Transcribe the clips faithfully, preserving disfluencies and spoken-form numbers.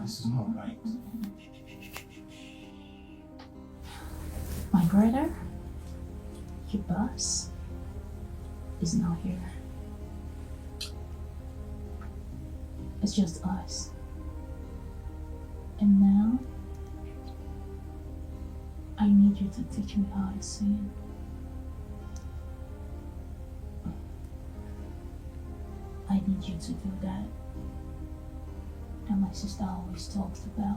This is not right. My brother, your boss, is not here. It's just us. And now, I need you to teach me how to sing. I need you to do that that my sister always talks about.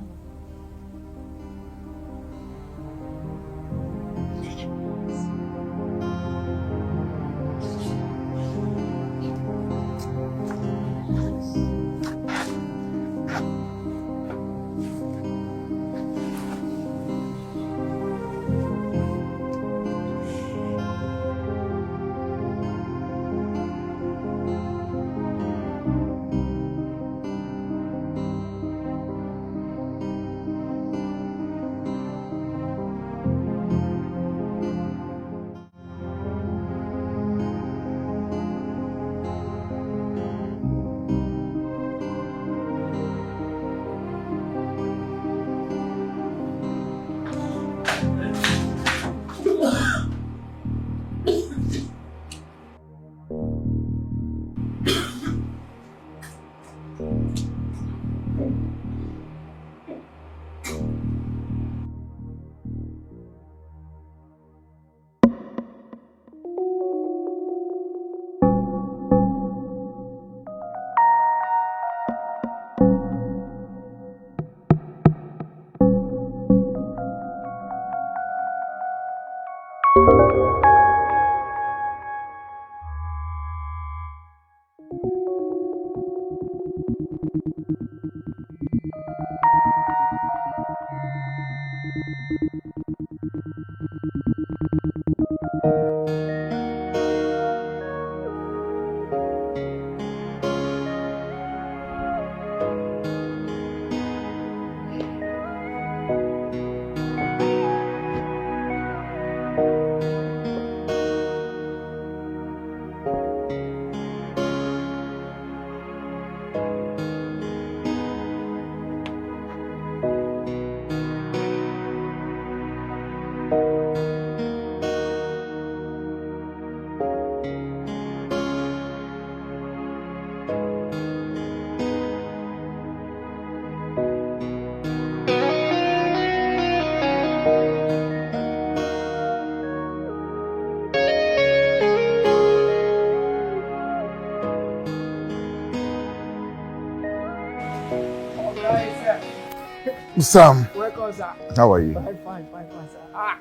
Sam, Welcome, sir. How are you? Fine, fine, fine, fine, sir. Ah,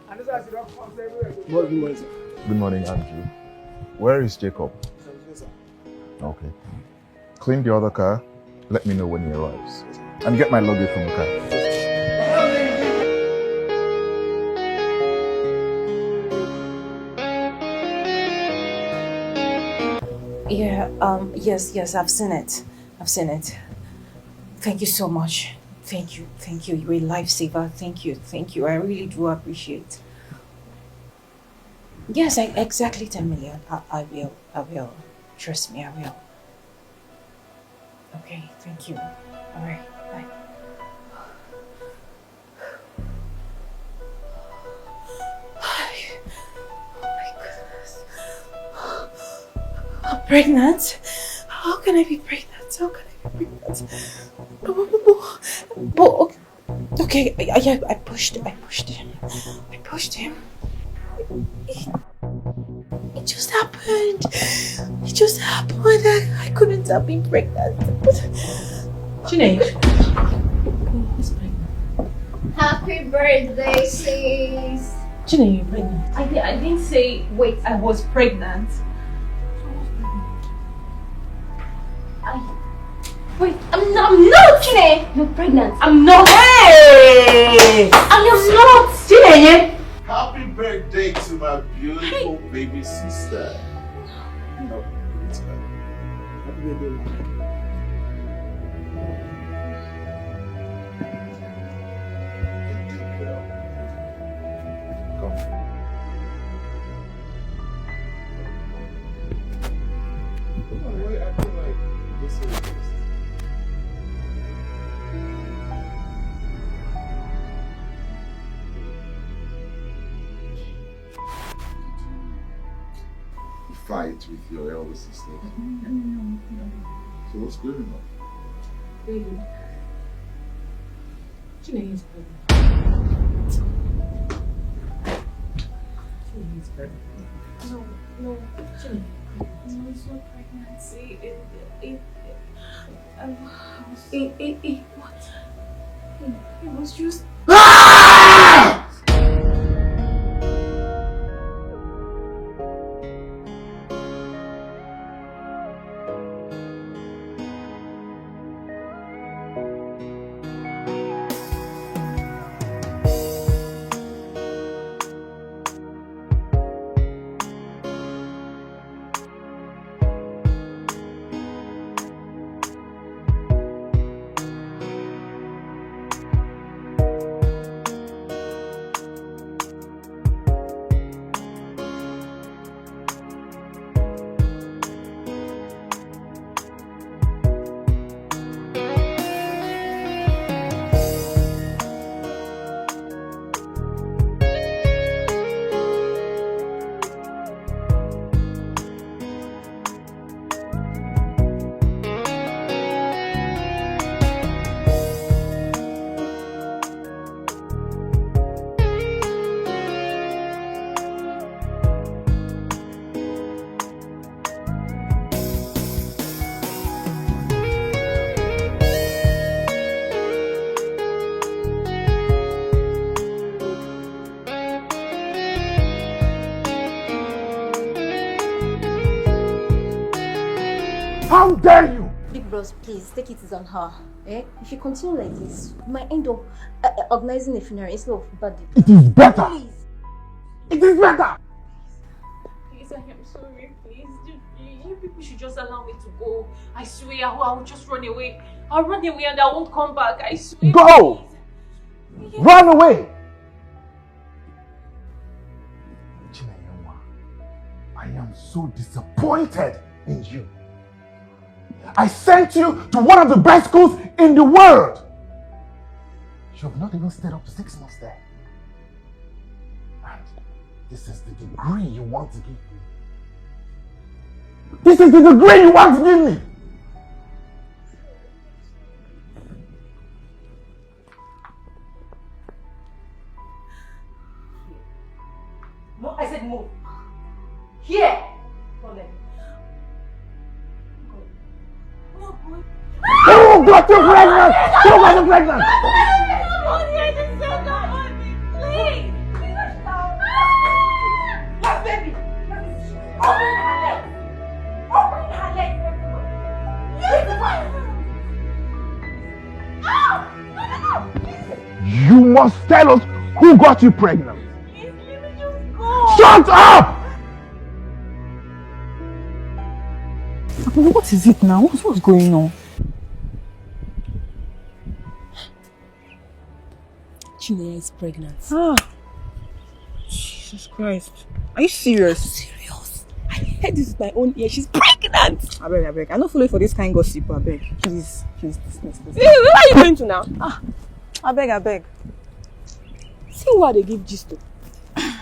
I know that you don't come everywhere. Good morning, sir. Good morning, Andrew. Where is Jacob? Yes, sir. Okay. Clean the other car. Let me know when he arrives. And get my luggage from the car. Yeah, um, yes, yes, I've seen it. I've seen it. Thank you so much. Thank you, thank you. You're a lifesaver. Thank you, thank you. I really do appreciate. Yes, I, exactly ten million. I, I will, I will. Trust me, I will. Okay, thank you. All right, bye. Oh my goodness. I'm pregnant? How can I be pregnant? How can I be pregnant? But, okay, I, I, I pushed, I pushed him. I pushed him. It, it just happened. It just happened. I, I couldn't have been pregnant. Chinenye, who's pregnant? Happy birthday, sis. Chinenye, you're pregnant. I, di- I didn't say, wait, I was pregnant. I, wait, I'm, I'm not, Chinenye. You're pregnant. I'm not. Hey! I am not. Chinenye. Happy birthday to my beautiful baby sister. Happy birthday, man. Come on, why you acting like this is just fight with your elder sister? No, no, no. So what's going on? Baby. Chinenye is pregnant. Chinenye is pregnant. No, no, Chinenye. No, it's not pregnancy. It, it, it, um, it, it, it, what? It, it was just. How dare you? Big bros, please take it easy on her. Eh? If you continue like this, we might end up uh, uh, organizing a funeral instead of birthday. It is better. Please. It is better. Please, I am sorry. Please, you, you, you people should just allow me to go. I swear, I will, I will just run away. I'll run away and I won't come back. I swear. Go! Please. Run away! Chinenye Nwa, I am so disappointed in you. I sent you to one of the best schools in the world. You have not even stayed up to six months there. And this is the degree you want to give me. This is the degree you want to give me. Mo- I said move. Here. Come here. Oh, boy. Who got you pregnant? Who got you pregnant? Mommy, I just said that. Please. What baby? Open her legs. Open her legs, everyone. Leave the fire. Ah! No, no, no. Please. You must tell us who got you pregnant. Please, let me just go. Shut up! What is it now? What's, what's going on? Chinenye is pregnant. Ah, Jesus Christ. Are you serious? Serious? I heard this with my own ear. She's pregnant. I beg, I beg. I no follow for this kind gossip, I beg. Please, please, please, please, please. Hey, where are you going to now? I beg, I beg. See who I dey give gist to. I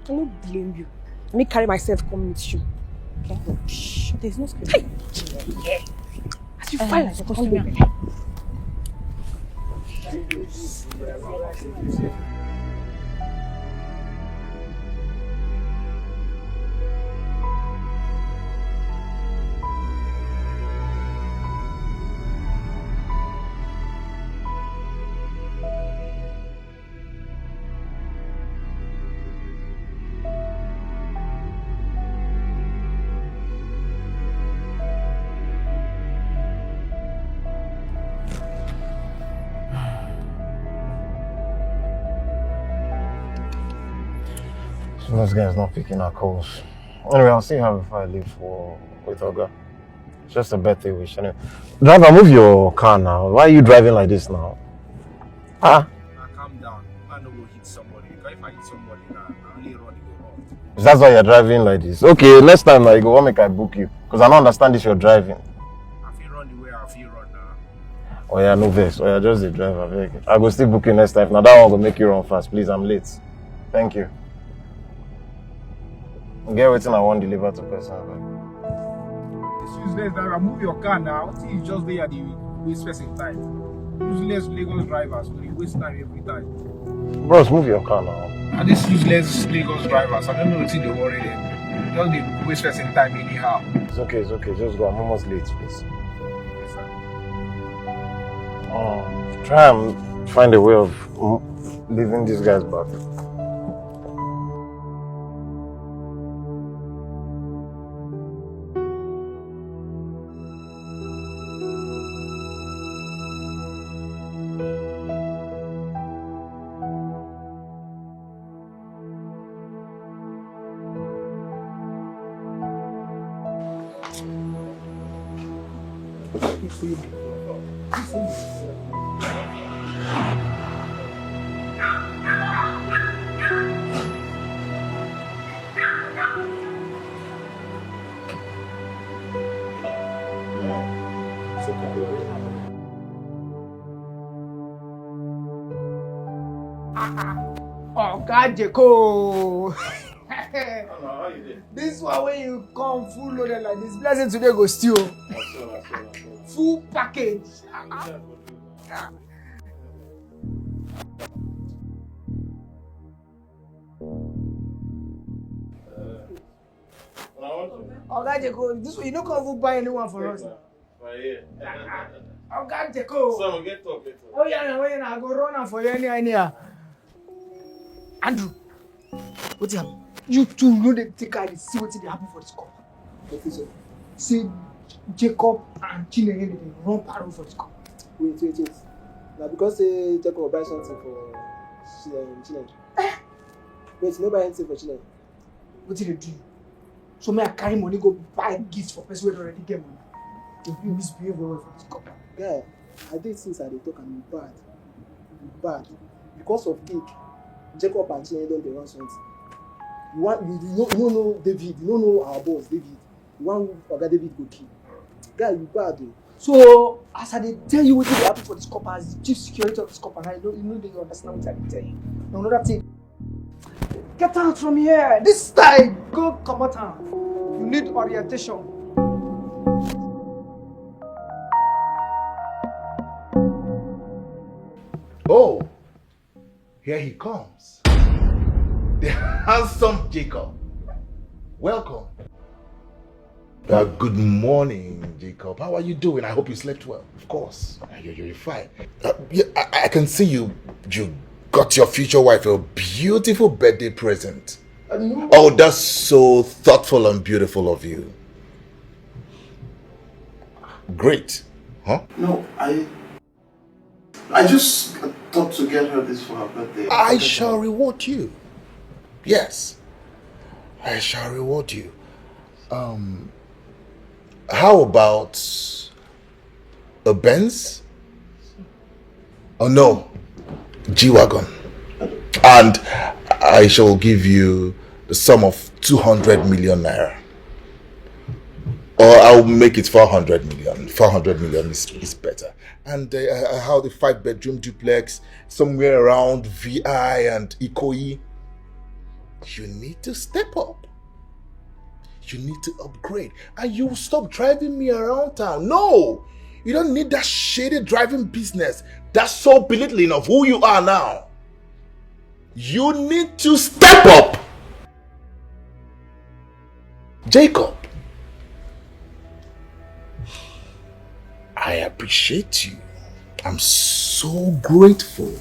no blame you. Let me carry myself come meet you. Okay? Shh, there's no script. Hey! As you fine like a customer. So this guy's not picking our calls. Anyway, I'll see her before I leave for with Oga. It's just a birthday wish. Anyway. Driver, move your car now. Why are you driving like this now? Ah. Now calm down. I no go hit somebody. Because if I hit somebody now, I only run the go off. That's why you're driving like this. Okay, next time now you go want make I book you. Because I don't understand this you're driving. I feel run the way I feel run now. Oh yeah, no vex. Oh yeah, just the driver. Abeg. I go still book you next time. Now that one go make you run fast. Please, I'm late. Thank you. Get wetin I wan deliver to person, abeg. This useless driver, move your car now. What is just there? They waste person time. Useless Lagos drivers, we dey waste time every time. Bros, move your car now. And these useless Lagos drivers, I don't know wetin dey worry them. Just dey waste person time anyhow. It's okay, it's okay. Just go. I'm almost late, please. Yes, sir. Um, try and find a way of mm, leaving these guys back. Oga Jeko. This one wey you come full loaded like this, blessing today go steal. Full package. Oga Jeko, this one you no come even buy anyone for us. Oga Jeko. Some get talk, get talk. Oh yeah, na, oh yeah, na, I go run am for you anyhow, anyhow. Andrew, wetin happen? You two no dey take eye dey see wetin dey happen for this compound. Say Jacob and Chinenye dey run parole for this compound. Wait, wait, wait. Na because say Jacob buy something for Chi- um, Chinenye. Wait, you no buy anything for Chinenye? Wetin dey do you? So me I carry money go buy gift for person wey don already get money. You misbehave well well for this compound. Guy, I dey since I dey talk and you bad. You bad. Because of cake, Jacob and Chinenye don dey run something. You wan you, you no you no know David, you no know our boss David. You wan Oga David go kill. Guy, you bad o. So as I dey tell you wetin dey happen for this compound, as the chief security of this compound, I no you no dey understand wetin I dey tell you. Na another thing. Get out from here. This time, go comot am. You need orientation. Oh, here he comes. The handsome Jacob. Welcome. Uh, good morning, Jacob. How are you doing? I hope you slept well. Of course. Uh, you, you're fine. Uh, yeah, I, I can see you. You got your future wife a beautiful birthday present. Oh, that's so thoughtful and beautiful of you. Great. Huh? No, I. I just thought to get her this for her birthday. I shall reward you. Yes. I shall reward you. Um, how about a Benz? Oh no, G Wagon. And I shall give you the sum of two hundred million naira. Or I'll make it four hundred million. Four hundred million is, is better. And uh, uh, how the five bedroom duplex somewhere around V I and Ikoyi. You need to step up. You need to upgrade. And you stop driving me around town. No! You don't need that shady driving business. That's so belittling of who you are now. You need to step up. Jacob, I appreciate you. I'm so grateful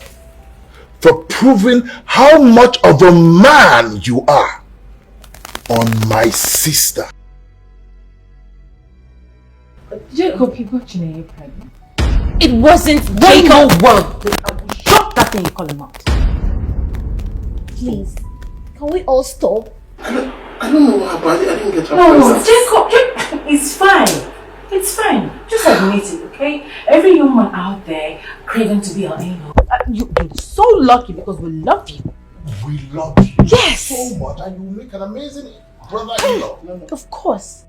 for proving how much of a man you are on my sister. Jacob, you got Chinenye pregnant. It wasn't Jacob. One more word, I will shut that thing you call him out. Please, can we all stop? I don't, I don't know what happened. I didn't, I didn't get her No, no, present. Jacob, Jacob, it's fine. It's fine. Just admit it, okay? Every young man out there craving to be our in-law. Uh, you, you're so lucky because we love you. We love you Yes. so much, and you make an amazing brother-in-law. Of course.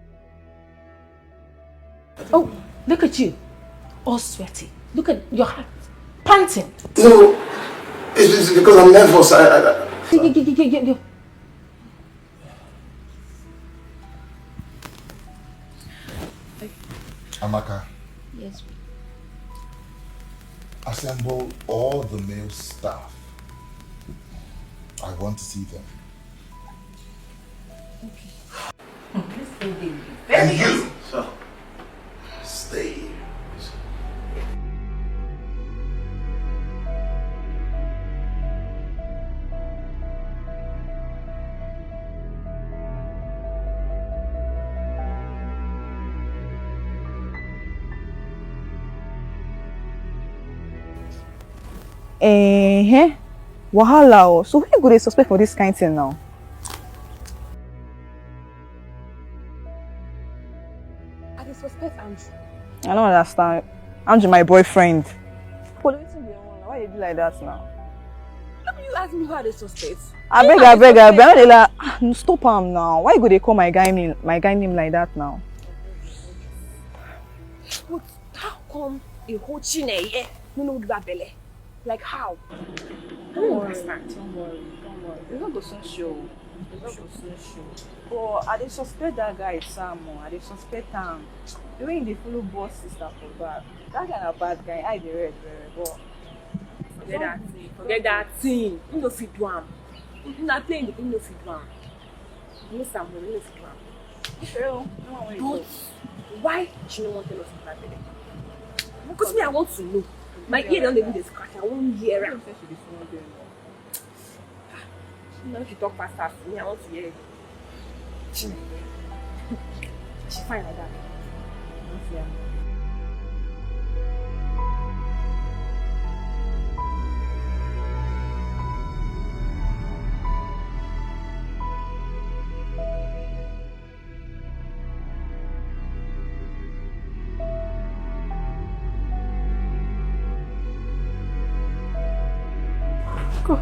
Oh, look at you. All sweaty. Look at your heart. Panting. No, it's, it's because I'm nervous. I, I, I, Yo, yo, yo, yo, yo, yo. Maka, yes, assemble all the male staff. I want to see them. Okay. This thing dey very— And you, sir, stay here. Eh, eh. Wahala o. So who you go dey suspect for this kind thing now? I dey suspect Andrew. I don't understand. Andrew, my boyfriend. But wetin be your own? Why you do like that now? How will you ask me who I dey suspect? Abeg, abeg, abeg. I no dey like. Ah, no, stop am now. Why you go dey call my guy name, my guy name like that now? But how come a whole Chineye no know that belle? Like how? I don't worry, understand. Don't worry, don't worry. It's not go soon show. It's not go soon show. But I dey suspect that guy, Sam. Oh. I dey suspect am. The way he dey follow boss sister for back. That guy na bad guy. Eye dey red, red, but forget that thing. Forget that thing. He no fit do am. If na play, he no fit do am. You know Sam, he no fit do am. True. No one wey— But why she no wan tell us about it? Because me, I want to know. My ear don dey even dey scratch. I wan hear am. She no fit talk fast fast. Me, I want to hear it. She, she fine like that. I want to hear am. God.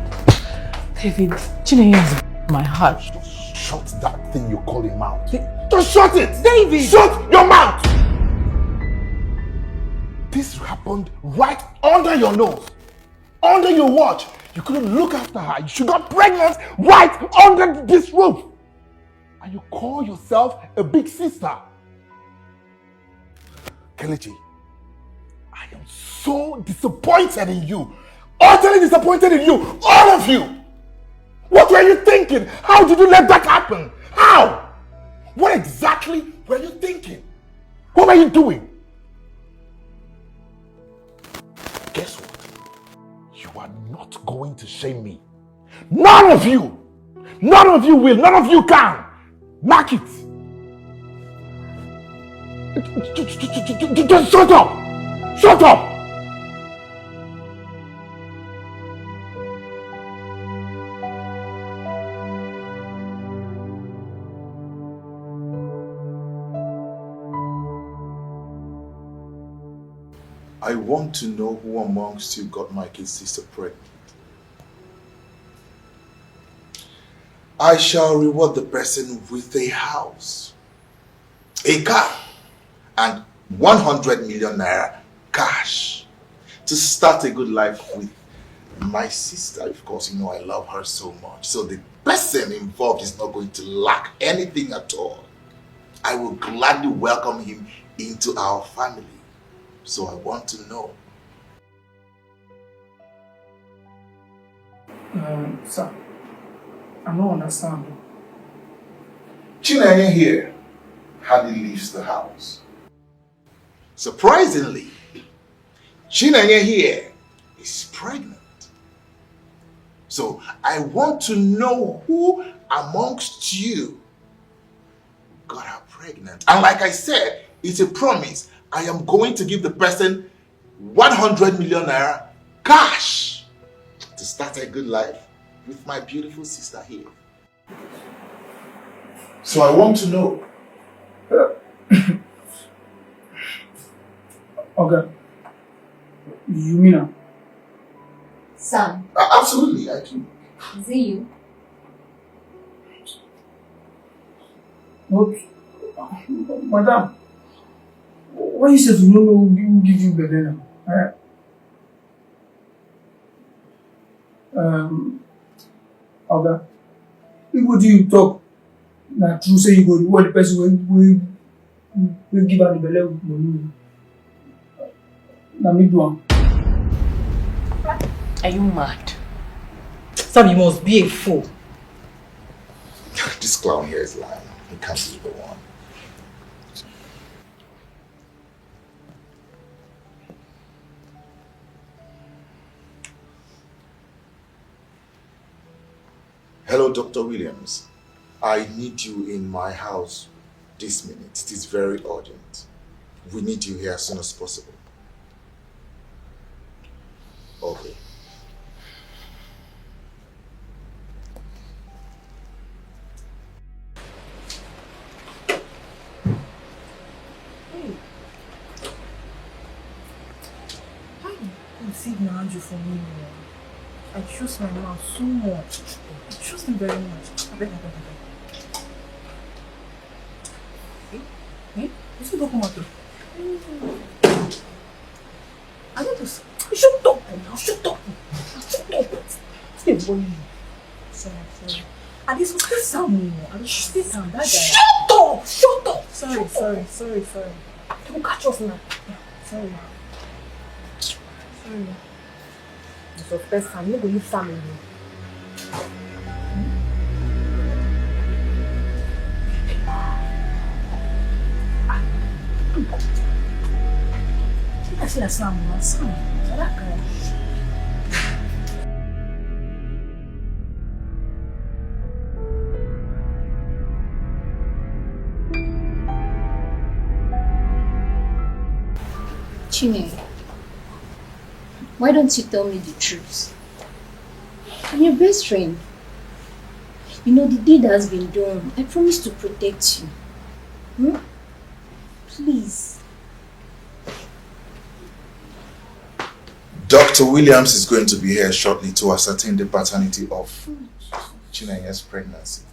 David, Chinenye has my heart. Just shut that thing you call a mouth. Just shut it! David! Shut your mouth! This happened right under your nose, under your watch. You couldn't look after her. She got pregnant right under this roof. And you call yourself a big sister. Kelechi, I am so disappointed in you. Utterly disappointed in you. All of you. What were you thinking? How did you let that happen? How? What exactly were you thinking? What were you doing? Guess what? You are not going to shame me. None of you! None of you will! None of you can! Mark it! Just shut up! Shut up! I want to know who amongst you got my kid sister pregnant. I shall reward the person with a house, a car, and one hundred million naira cash to start a good life with my sister. Of course, you know I love her so much. So the person involved is not going to lack anything at all. I will gladly welcome him into our family. So I want to know. Um, sir, I don't understand. Chinenye here hardly leaves the house. Surprisingly, Chinenye here is pregnant. So I want to know who amongst you got her pregnant. And like I said, it's a promise. I am going to give the person one hundred million naira cash to start a good life with my beautiful sister here. So I want to know. Okay. You mean am? Sam. A-, absolutely, I do. Is it you? But, madam, why you say you no know who give you belle now? Eh? Um, Oga, if wetin you talk na true, say you go reward the person wey, wey, wey give am the belle with money. Na me do am. Are you mad? Sam, you must be a fool. This clown here is lying. He can't be the one. Hello, Doctor Williams. I need you in my house this minute. It is very urgent. We need you here as soon as possible. Okay. Hey. How you conceive na Andrew for me? Oh? I choose my mouth so much. I choose him very much. I beg, I beg, I beg. Eh? Eh? You still don't come out though? I need to s- shut up now. Shut up. Shut up. Stay boy. Sorry, sorry. I dey suspect Sam. I dey suspect Sam. That guy. Shut up. Shut up. Sorry, sorry, sorry, sorry. They will catch us now. Sorry. Sorry. You suspect Sam. You no go leave Sam alone. Chinenye, why don't you tell me the truth? I'm your best friend. You know, the deed has been done. I promise to protect you. Hmm? Please. Doctor Williams is going to be here shortly to ascertain the paternity of Chinenye's pregnancy.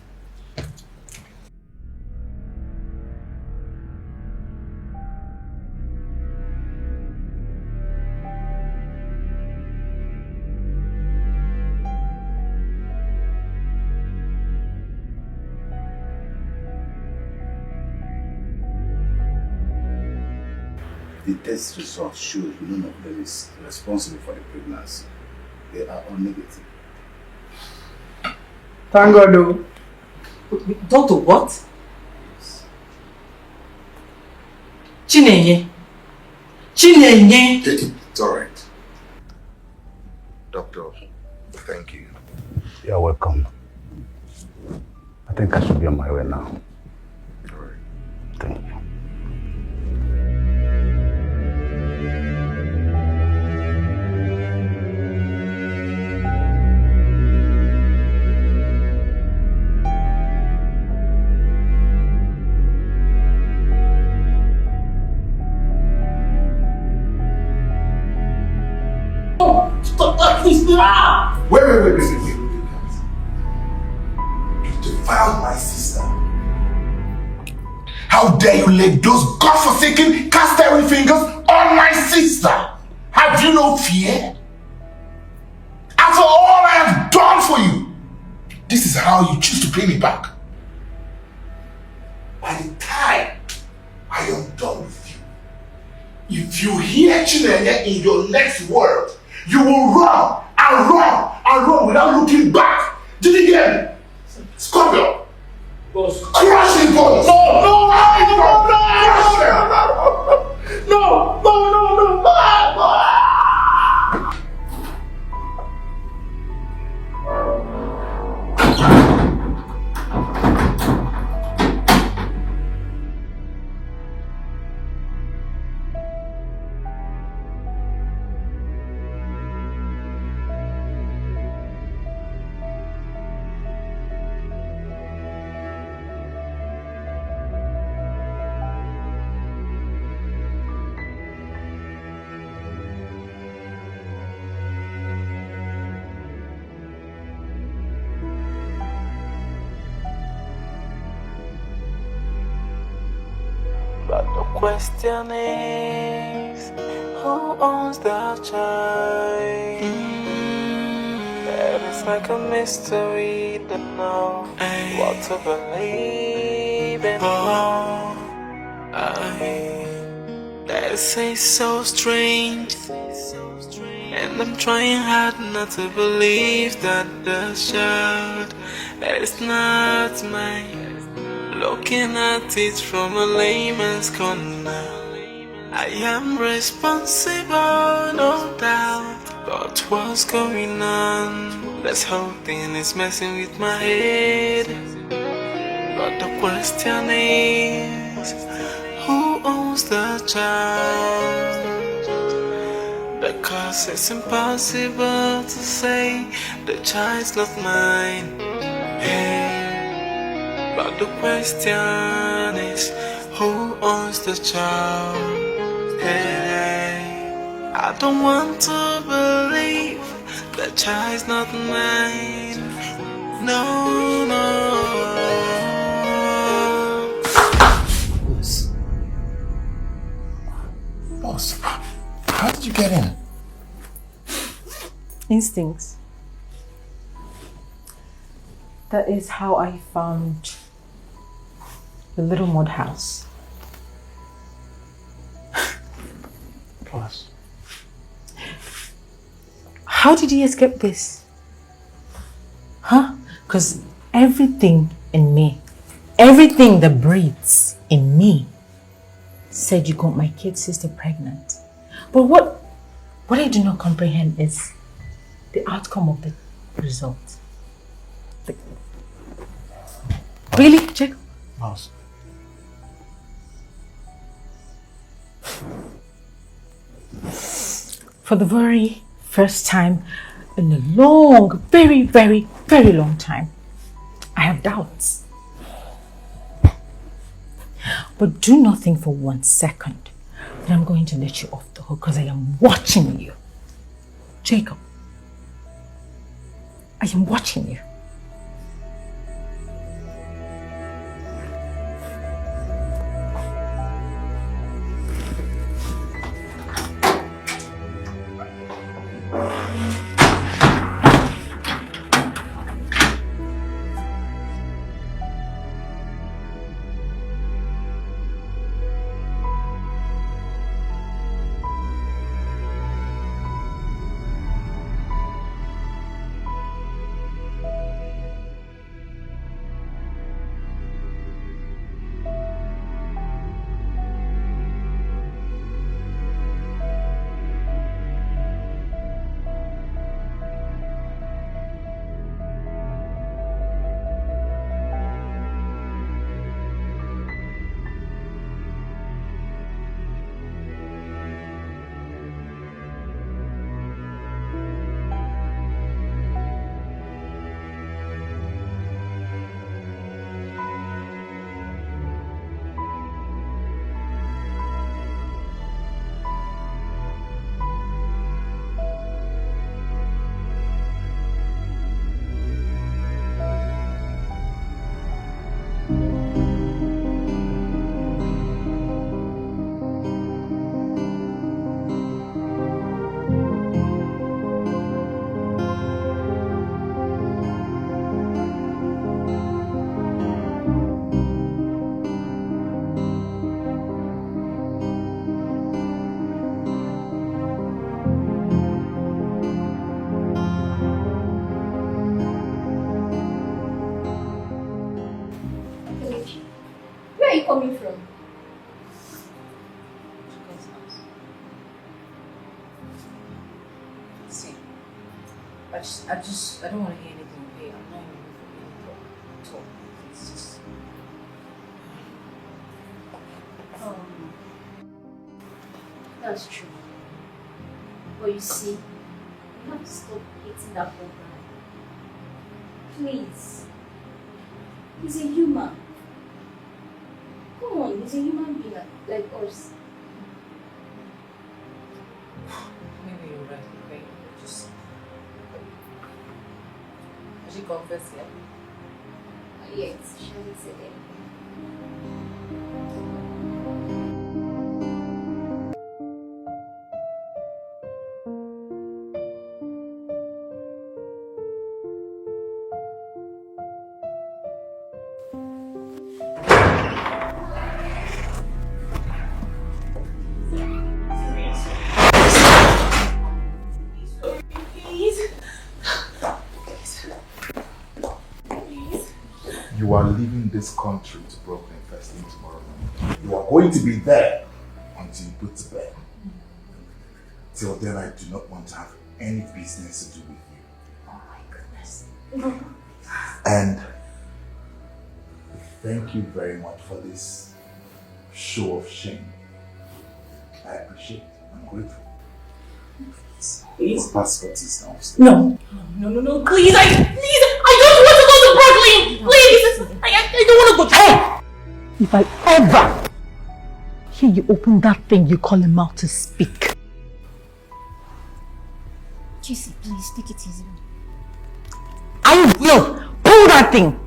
The test results show none of them is responsible for the pregnancy. They are all negative. Thank God, though. Doctor, what? Chinenye. Chinenye. It's all right. Doctor, thank you. You're welcome. I think I should be on my way now. Thank you. Stop that, please. Ah! Wait, wait, wait, wait, wait, wait, wait. You defiled my sister. How dare you lay those godforsaken, cast away fingers on my sister? Have you no fear? After all I have done for you, this is how you choose to pay me back. By the time I am done with you, if you hear Chinenye in your next world, you will run and run and run without looking back. Did you hear me? Scorpion! Boss. Crush him, boss! No, no, no, no, no, no, no, no, no, no, no, no, no, no, no, no, no, no. But the question is, who owns that child? That is like a mystery to know what to believe in. Oh, I, that is so strange. I'm trying hard not to believe that the child is not mine. Looking at it from a layman's corner, I am responsible, no doubt. But what's going on? This whole thing is messing with my head. But the question is, who owns the child? Because it's impossible to say the child's not mine. Hey, but the question is, who owns the child? Hey, I don't want to believe the child's not mine. No, no. Boss. Boss, how did you get in? Instincts. That is how I found the little mud house. Boss. How did he escape this? Huh? Because everything in me, everything that breathes in me, said you got my kid sister pregnant. But what, what I do not comprehend is the outcome of the result. Like, really, Jacob? Boss. For the very first time in a long, very, very, very long time, I have doubts. But do not think for one second that I'm going to let you off the hook, because I am watching you. Jacob, I am watching you. Where are you coming from? See, I just, I just, I don't want to hear anything, okay? I'm not in the mood for any talk at all. Please, just. Um, that's true. But you see, you have to stop hating that poor guy. Please. He's a human. Come on, he's a human being like, like us. Maybe you're right, okay? Just. Has she confessed yet? Not yet. She hasn't said anything. You are leaving this country to Brooklyn first thing tomorrow morning. You are going to be there until you put to bed. Till then, I do not want to have any business to do with you. Oh my goodness. And thank you very much for this show of shame. I appreciate it. I'm grateful. Your passport is downstairs. No. No, no, no, no, please, I, please, I don't want to go to Brooklyn. Please, I, I, I don't want to go. Hey! If I ever hear you open that thing you call a mouth to speak, Casey, please take it easy. I will pull that thing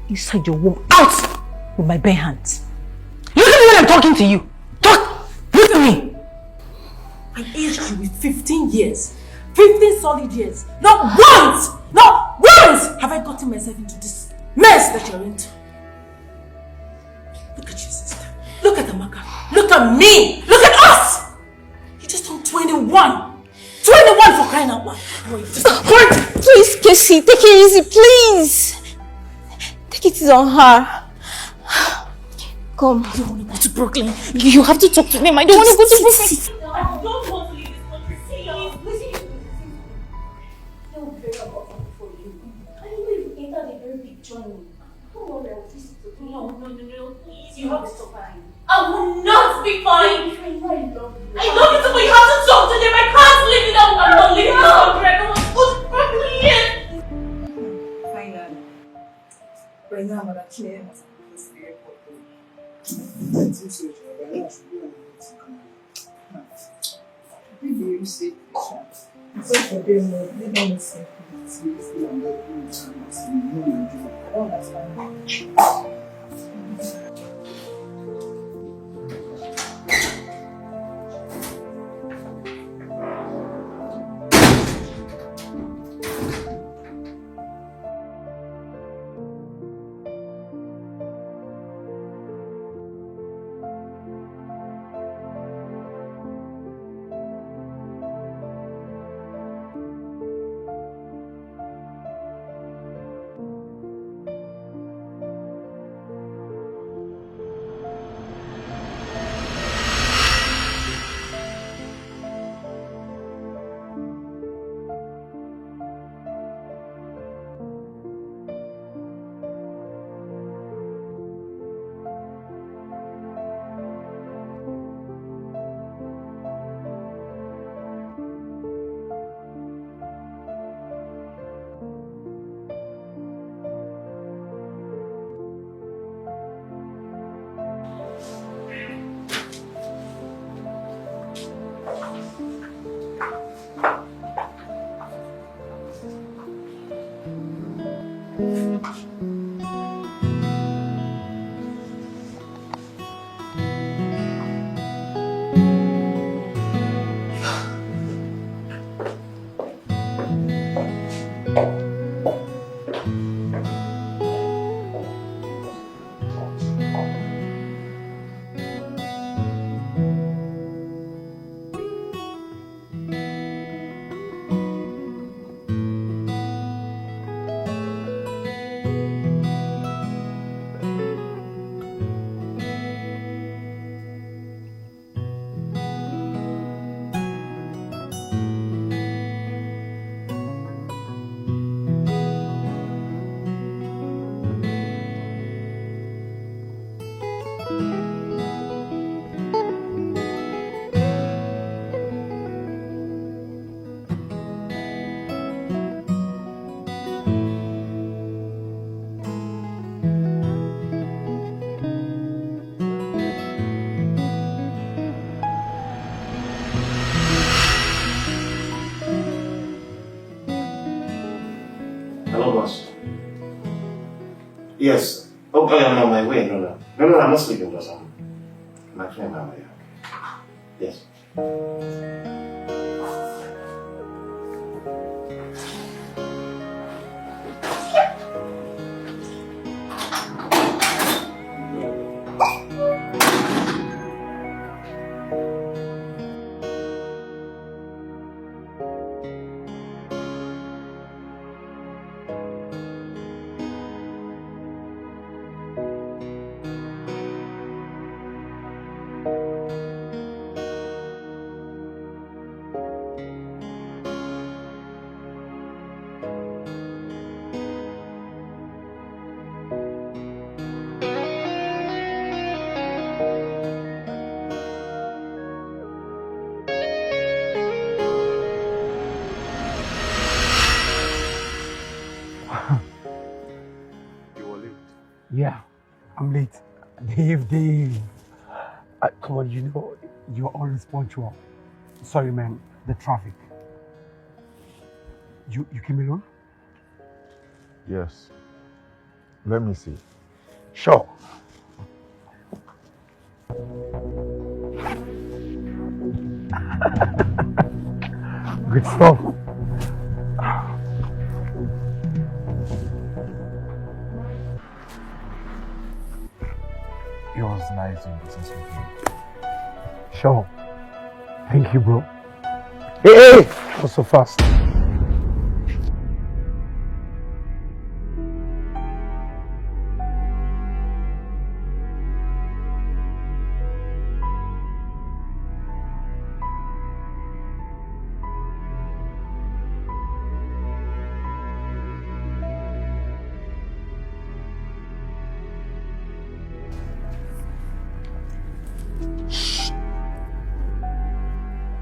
inside your womb out with my bare hands. Look at me when I'm talking to you. Talk! Look at me! I aged you with fifteen years. fifteen solid years. Not once, not once have I gotten myself into this mess that you're into. Look at your sister. Look at Amaka. Look at me. Look at us. You just turned twenty-one. twenty-one for crying out loud. Boy, you just hurt. Please, Casey, take it easy, please. Take it easy on her. Come. You want to go to Brooklyn? You have to talk to them. I don't want to go to Brooklyn. I don't want to leave this country. See, listen. They will be very uncomfortable for you. I know you've entered a very big journey. Don't worry, I'll fix it, okay? No, no, no, no, please, you have to stop crying. I will not be fine. I love you. I love you too, but you have to talk to them. I can't live without them. I'm not leaving this country. I don't want to go to Brooklyn. Finally. Right now, I'm at a clear as I'm supposed to be airport. I think so, Joe. Right now, I should be on the way to come. People you say, it's not for them, no. Let them listen. See, see, I'm not doing it. I don't understand. Hello, boss. Yes. Oh, oh, I'm on my way. No, no. No, no, I'm not sleeping, boss. I'm, I'm actually on my way. Yes. Yeah, I'm late. Dave, Dave. Uh, come on, you know, you're always punctual. Sorry, man. The traffic. You, you came alone? Yes. Let me see. Sure. Good stuff. It was nice doing business with you. Sure. Thank you, bro. Hey, hey! Not so fast.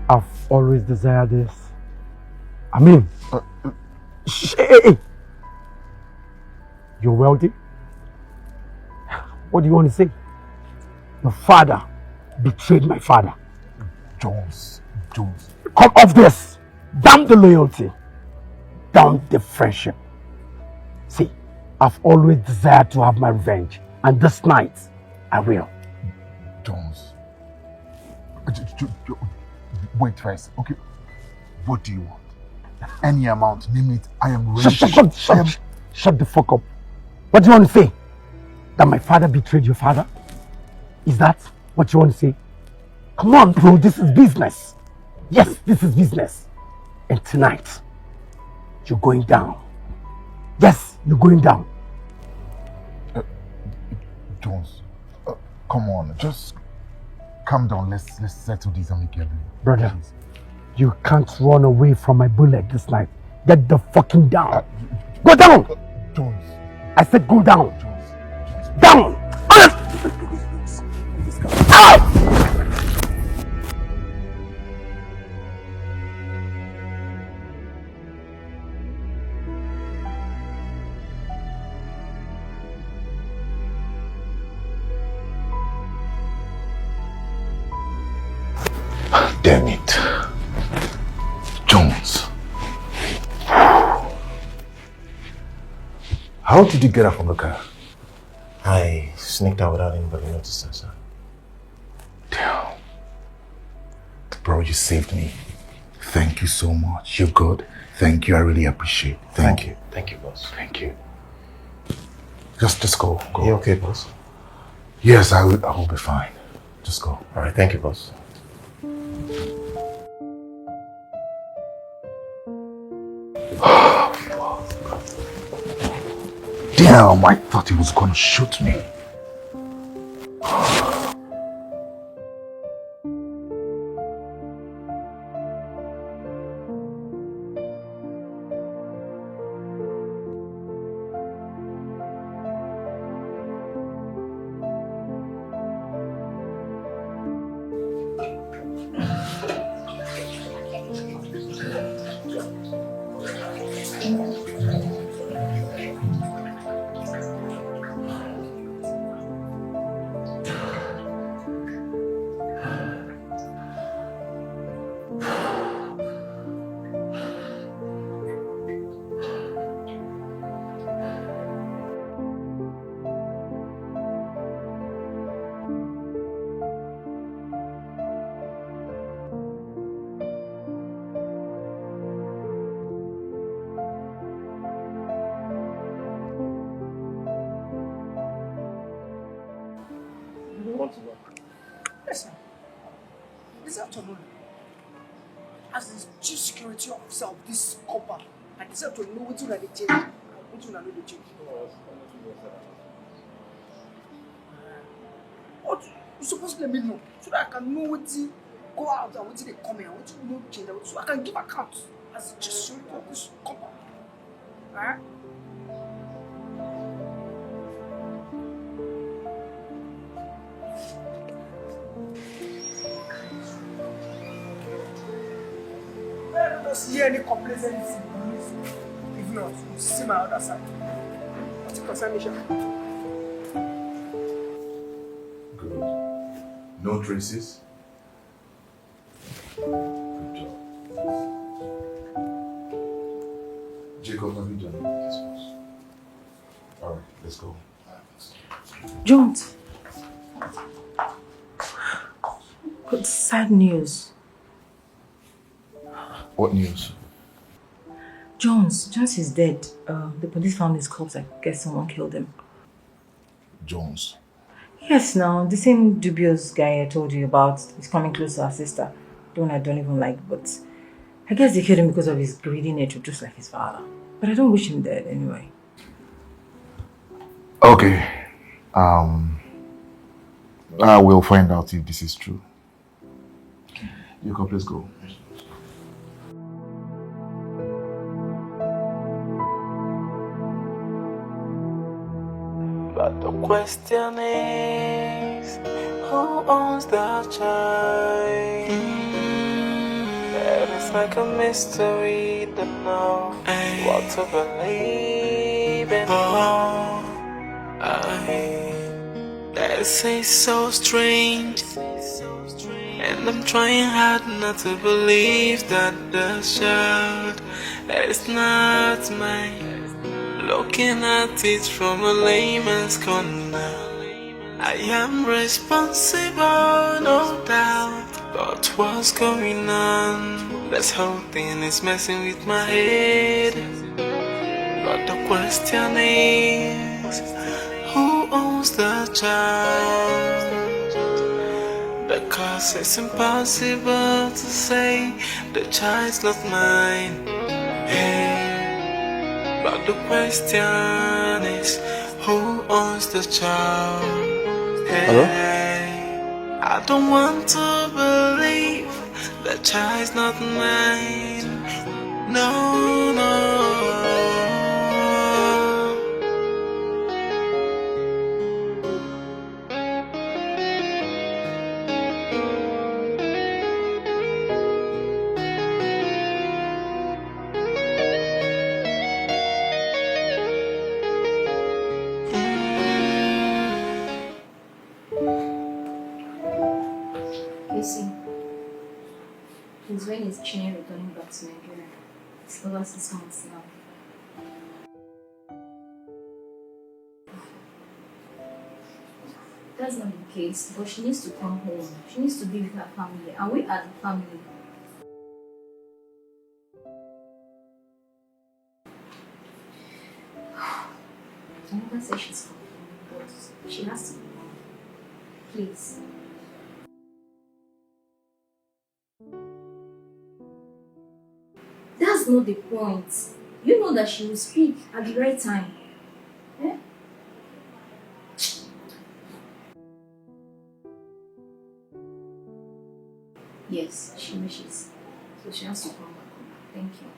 I've always desired this. I mean, uh, uh, hey, hey, hey. You're wealthy? What do you want to say? Your father betrayed my father. Jones, Jones. Come off this. Damn the loyalty. Damn the friendship. See, I've always desired to have my revenge, and this night, I will. Jones. Wait first. Okay. What do you want? Any amount, name it. I am ready. Shut, shut, shut, shut, am... shut the fuck up. What do you want to say? That my father betrayed your father? Is that what you want to say? Come on, bro. This is business. Yes, this is business. And tonight, you're going down. Yes, you're going down. Uh, Jones, uh, come on, just calm down. Let's let's settle this amicably. Brother, please. You can't run away from my bullet this night. Get the fucking down. Uh, go down. Uh, Jones. I said go down. Jones. Down. Ah! Damn it. Jones. How did you get out from the car? I sneaked out without anybody noticing, sir. Damn. Bro, you saved me. Thank you so much. You're good. Thank you. I really appreciate it. Thank you. Thank you, boss. Thank you. Just, just go. Go. You okay, boss? Yes, I will, I will be fine. Just go. All right. Thank you, boss. Damn, I thought he was gonna shoot me. This afternoon, as the chief security officer of this compound, I deserve to know wetin una dey change and wetin una no dey change. But you suppose let me know so that I can know wetin go out and wetin dey come in and wetin no change, so I can give account as the chief security of this compound. Huh? Let us hear any complaints, anything. If not, you see my other side. What it concern me, sha? No traces? Good job. Jacob, have you done this? All right, let's go. Jones. Good sad news. What news? Jones. Jones is dead. Uh, the police found his corpse. I guess someone killed him. Jones. Yes, now the same dubious guy I told you about is coming close to our sister. The one I don't even like, but I guess they killed him because of his greedy nature, just like his father. But I don't wish him dead anyway. Okay. Um, I will find out if this is true. You can please go. But the question is, who owns the child? It is like a mystery, don't know what to believe in. Oh, I, they say so strange, and I'm trying hard not to believe that the child is not mine. Looking at it from a layman's corner, I am responsible, no doubt. But what's going on? This whole thing is messing with my head. But the question is, who owns the child? Because it's impossible to say the child's not mine. Hey, but the question is, who owns the child? Hey, Hello? I don't want to believe the child's not mine. No, no. You see, since when is Chinne returning back to Nigeria? It's over six months now. That's not the case, but she needs to come home. She needs to be with her family, and we are the family. I never said she's coming, but she has to be home. Please. That's not the point. You know that she will speak at the right time. Eh? Yes, she wishes. So she has to come back home. Thank you.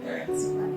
Alright, bye.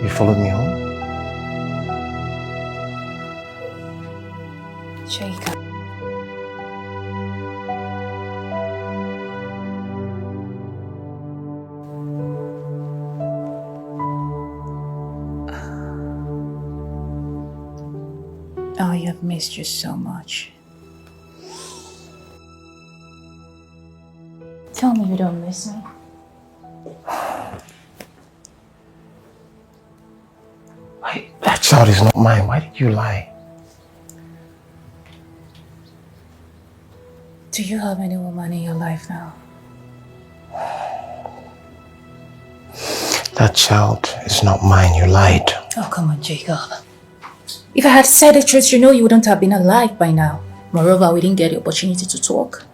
You followed me home? Jacob. Oh, I have missed you so much. Tell me you don't miss me. Why, that child is not mine. Why did you lie? Do you have any woman in your life now? That child is not mine. You lied. Oh, come on, Jacob. If I had said the truth, you know you wouldn't have been alive by now. Moreover, we didn't get the opportunity to talk.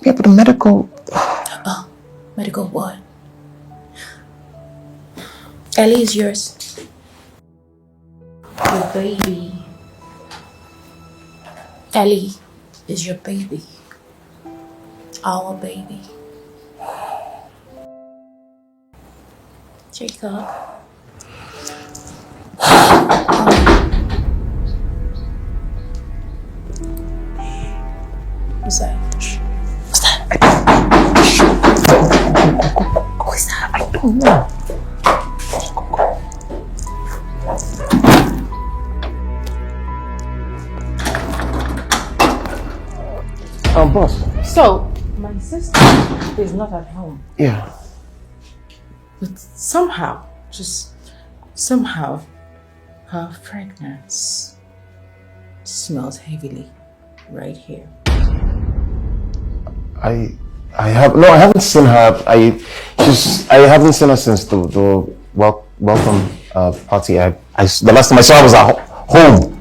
Yeah, but the medical. Oh, medical what? Ellie is yours. Your baby. Ellie is your baby. Our baby. Jacob. What's that? What's that? What's that? I don't know. Um, boss. So, my sister is not at home. Yeah. But somehow, just somehow, her fragrance smells heavily right here. I I have no, I haven't seen her. I just I haven't seen her since the the wel- welcome uh, party. I, I the last time I saw her was at ho- home.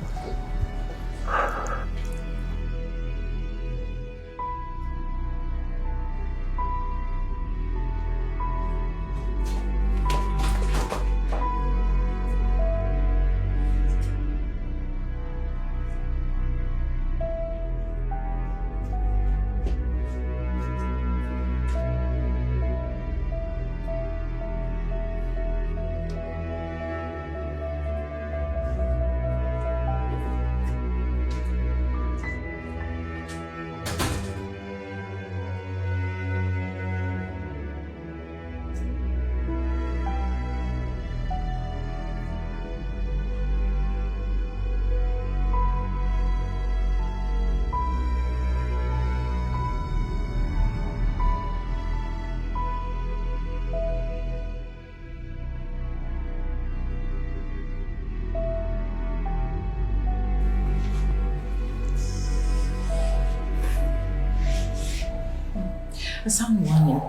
A sound warning.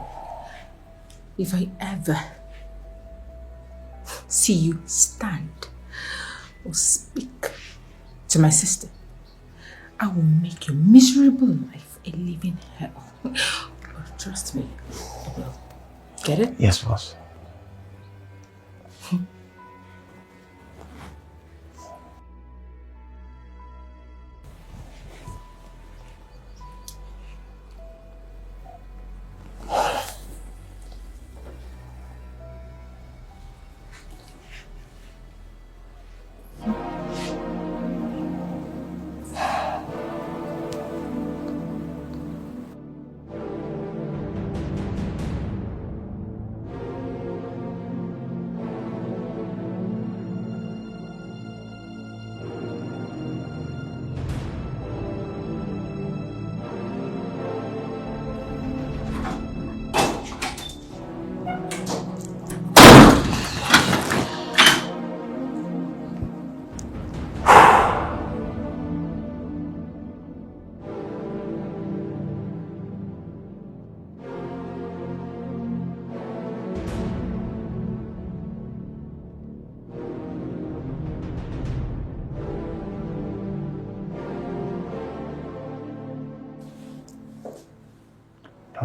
If I ever see you stand or speak to my sister, I will make your miserable life a living hell. But trust me, I will. Get it? Yes, boss.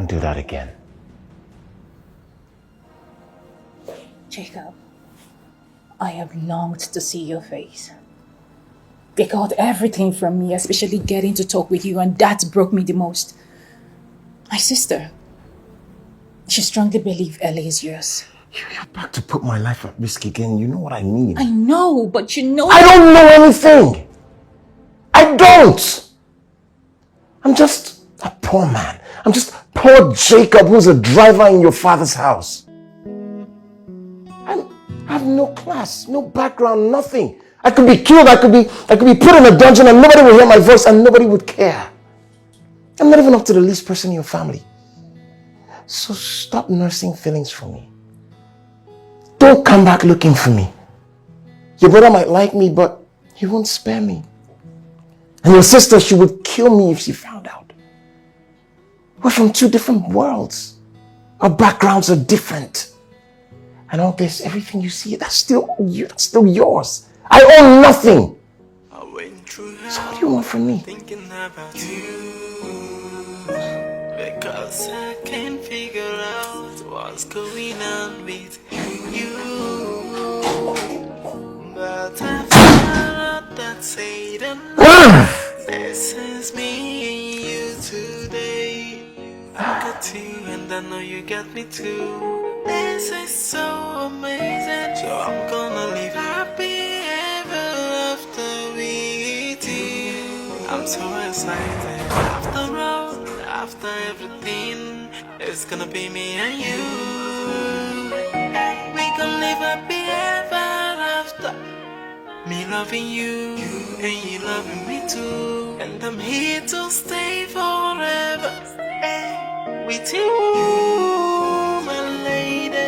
Don't do that again. Jacob, I have longed to see your face. They got everything from me, especially getting to talk with you, and that broke me the most. My sister, she strongly believes Ellie is yours. You're back to put my life at risk again. You know what I mean. I know, but you know. I don't know anything. I don't. I'm just a poor man. I'm just poor Jacob, who's a driver in your father's house. I'm, I have no class, no background, nothing. I could be killed. I could be, I could be put in a dungeon, and nobody would hear my voice, and nobody would care. I'm not even up to the least person in your family. So stop nursing feelings for me. Don't come back looking for me. Your brother might like me, but he won't spare me. And your sister, she would kill me if she found out. We're from two different worlds. Our backgrounds are different. And all this, everything you see, that's still you, that's still yours. I own nothing. So what do you want from me? Thinking about you. Because I can't figure out what's going on with you. But after all that said and done, this is me and you today. I got you and I know you got me too. This is so amazing. So I'm gonna live happy ever after with you. I'm so excited. After all, after everything, it's gonna be me and you. We can live happy ever after. Me loving you, and you loving me too. And I'm here to stay forever. Hey, with you, my lady.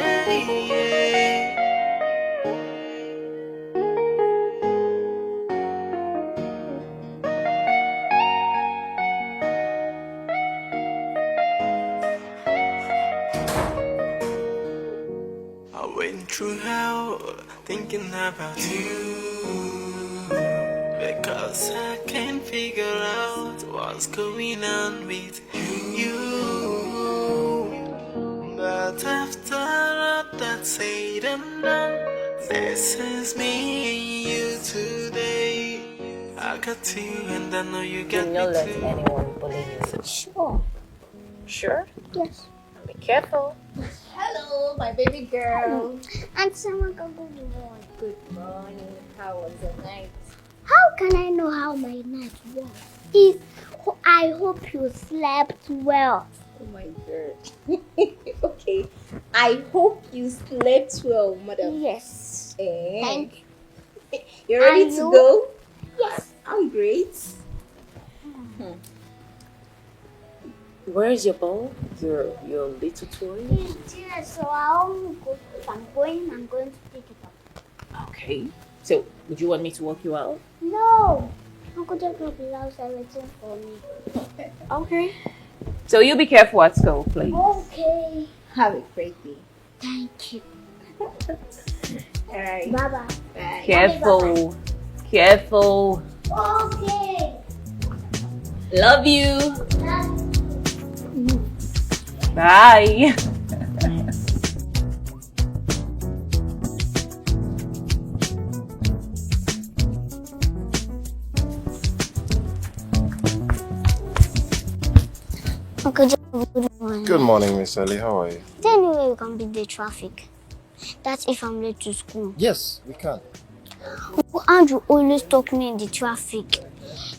Yeah. I went through hell thinking about you. Because I can't figure out what's going on with you. But after all that said and done, this is me and you today. I got you and I know you got Do not me let too. Anyone bully you. Sure. Sure? Yes. Be careful. Hello, my baby girl. And someone can go to work. Good morning. How was the night? How can I know how my night was? If ho- I hope you slept well. Oh my god. Okay. I hope you slept well, madam. Yes. Eh? Thank you. You're ready And to you? Go? Yes. I'm great. Where's your ball? Your your little toy? It's here, so I won't go. If I'm going, I'm going to pick it up. Okay. So, would you want me to walk you out? No. Uncle Jacob is outside waiting for me. Okay. So you be careful at school, please. Okay. Have a great day. Thank you. All right. Bye bye. Bye. Careful. Careful. Okay. Love you. Bye. Bye. Uncle Jacob, good morning. Good morning, Miss Ellie. How are you? Is there any way we can beat the traffic? That's if I'm late to school. Yes, we can. Andrew always stuck me in the traffic.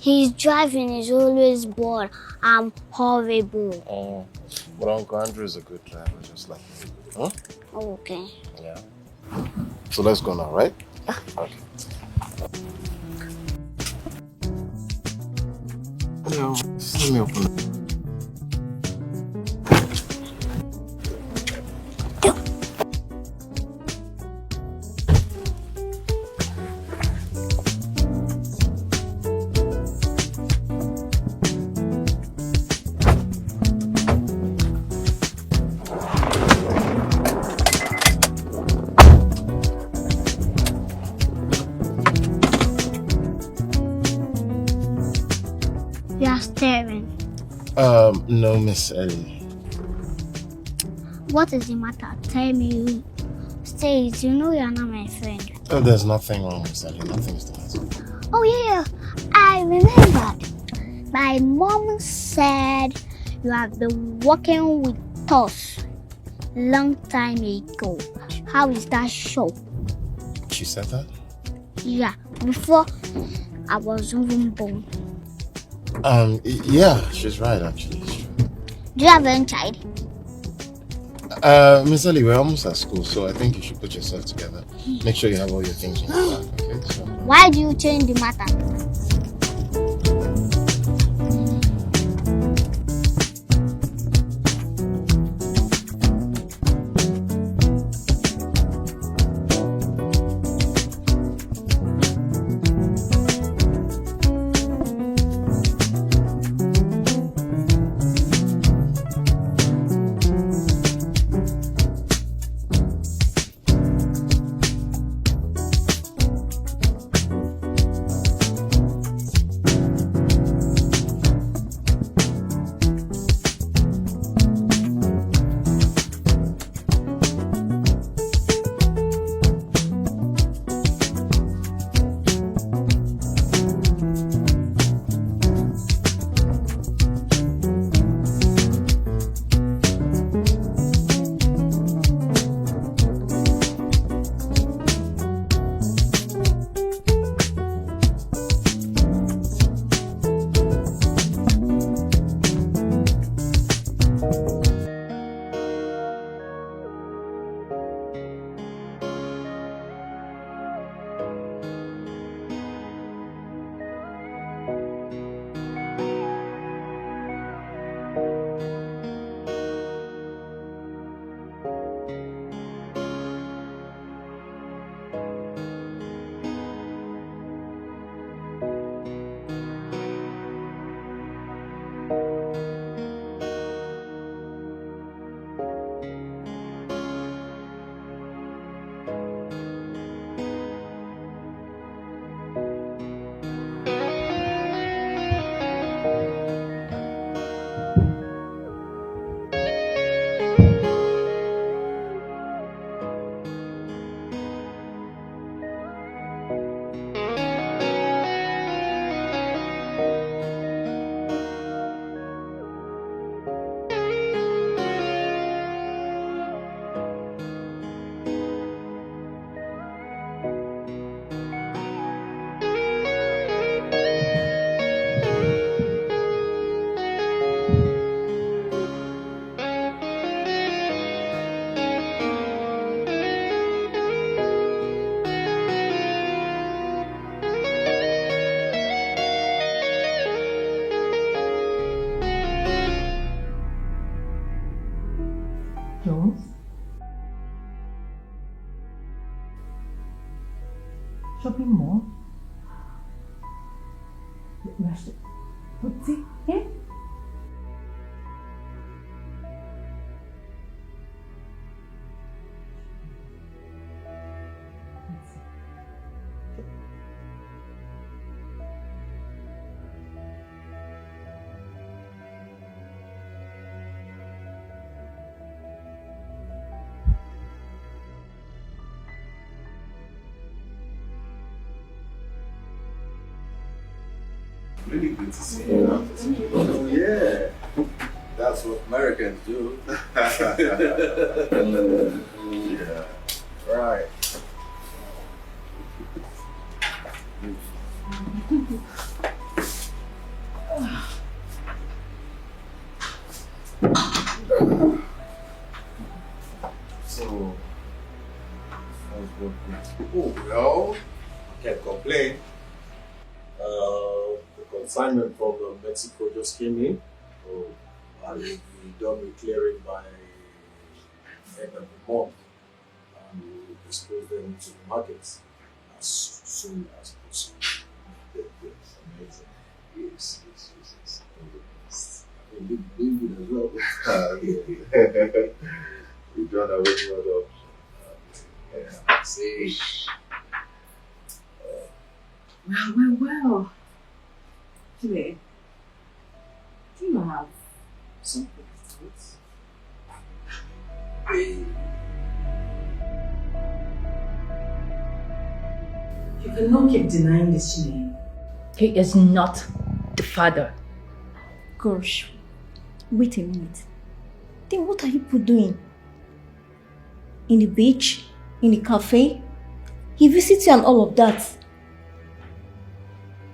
His driving is always bored. I'm horrible. Oh, but Uncle Andrew is a good driver, just like you. Huh? Okay. Yeah. So let's go now, right? Okay. Hello. Let me open it. You are staring. Um, no, Miss Ellie. What is the matter? Tell me. Say it. You know you're not my friend. Oh, there's nothing wrong, Sally. Nothing is the matter. Oh, yeah, yeah. I remembered. My mom said you have been working with us long time ago. How is that sure? She said that? Yeah, before I was even born. Um, y- yeah, she's right, actually. It's true. Do you have any child? Uh, Miss Ellie, we're almost at school, so I think you should put yourself together. Make sure you have all your things in your bag, okay? So, Why do you change the matter? Jones? Shopping mall? Rest- Boutique? Eh? Really good to see you. Yeah, that's what Americans do. Yeah, right. So, how's work going? Oh, well, I can't complain. Uh, the consignment from uh, Mexico just came in. So, I will be done with clearing by end of the month. And we will dispose them to the market as soon as possible. Yes, yes, yes. I think they, they good as well. We done already, what up? Yeah, see. Well, well, well. Today, do you have something to eat? You cannot keep denying this, Chineye. He is not the father. Gosh, wait a minute. Then what are you people doing? In the beach? In the cafe? He visits you and all of that.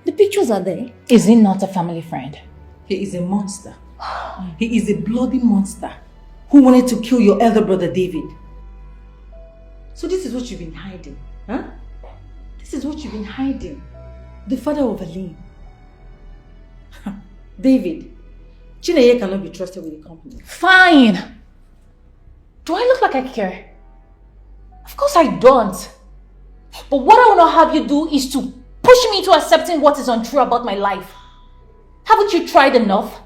The pictures are there. Is he not a family friend? He is a monster. He is a bloody monster who wanted to kill your elder brother David. So this is what you've been hiding, huh? This is what you've been hiding. The father of Aline. David, Chineye cannot be trusted with the company. Fine. Do I look like I care? Of course I don't. But what I will not have you do is to push me into accepting what is untrue about my life. Haven't you tried enough?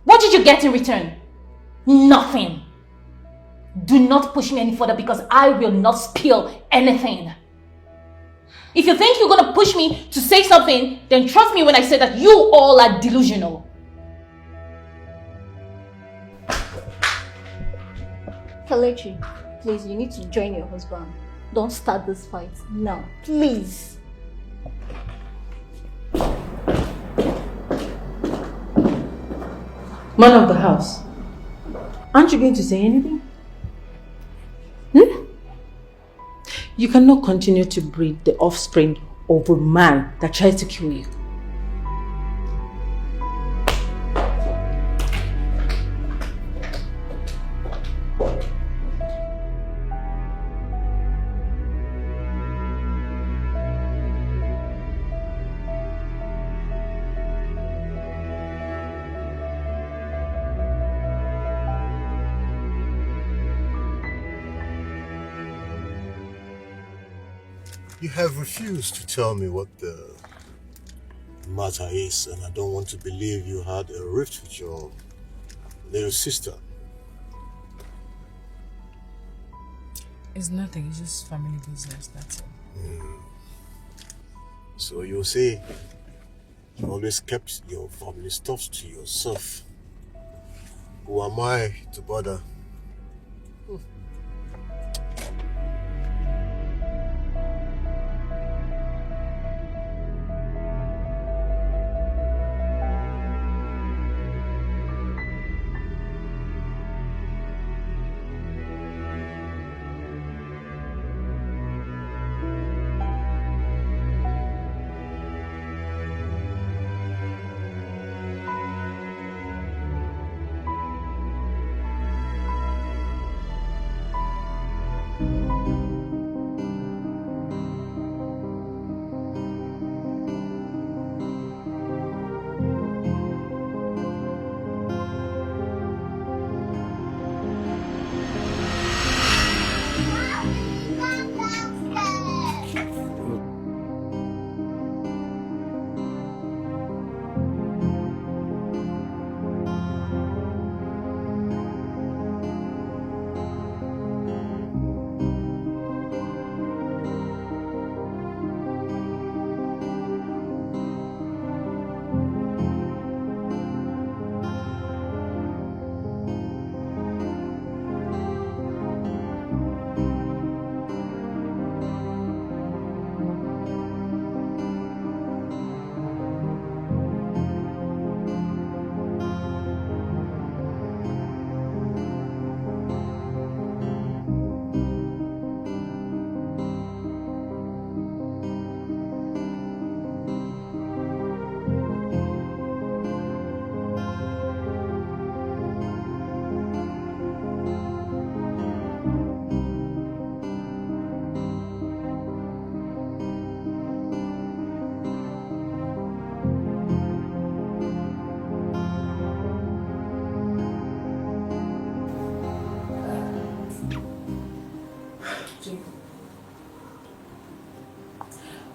What did you get in return? Nothing. Do not push me any further because I will not spill anything. If you think you're gonna push me to say something, then trust me when I say that you all are delusional. Kelechi, please, you need to join your husband. Don't start this fight now, please. Man of the house, aren't you going to say anything? Hmm? You cannot continue to breed the offspring of a man that tries to kill you. You have refused to tell me what the matter is, and I don't want to believe you had a rift with your little sister. It's nothing, it's just family business, that's all. So you say you always kept your family stuff to yourself. Who am I to bother?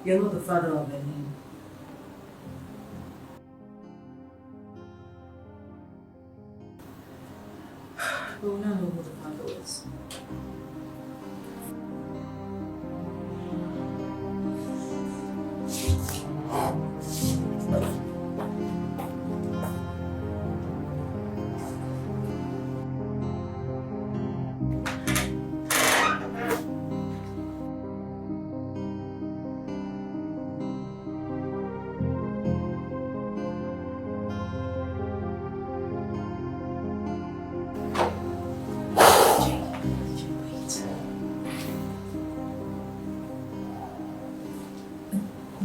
You're not the father of Benin. We will not know who the father was.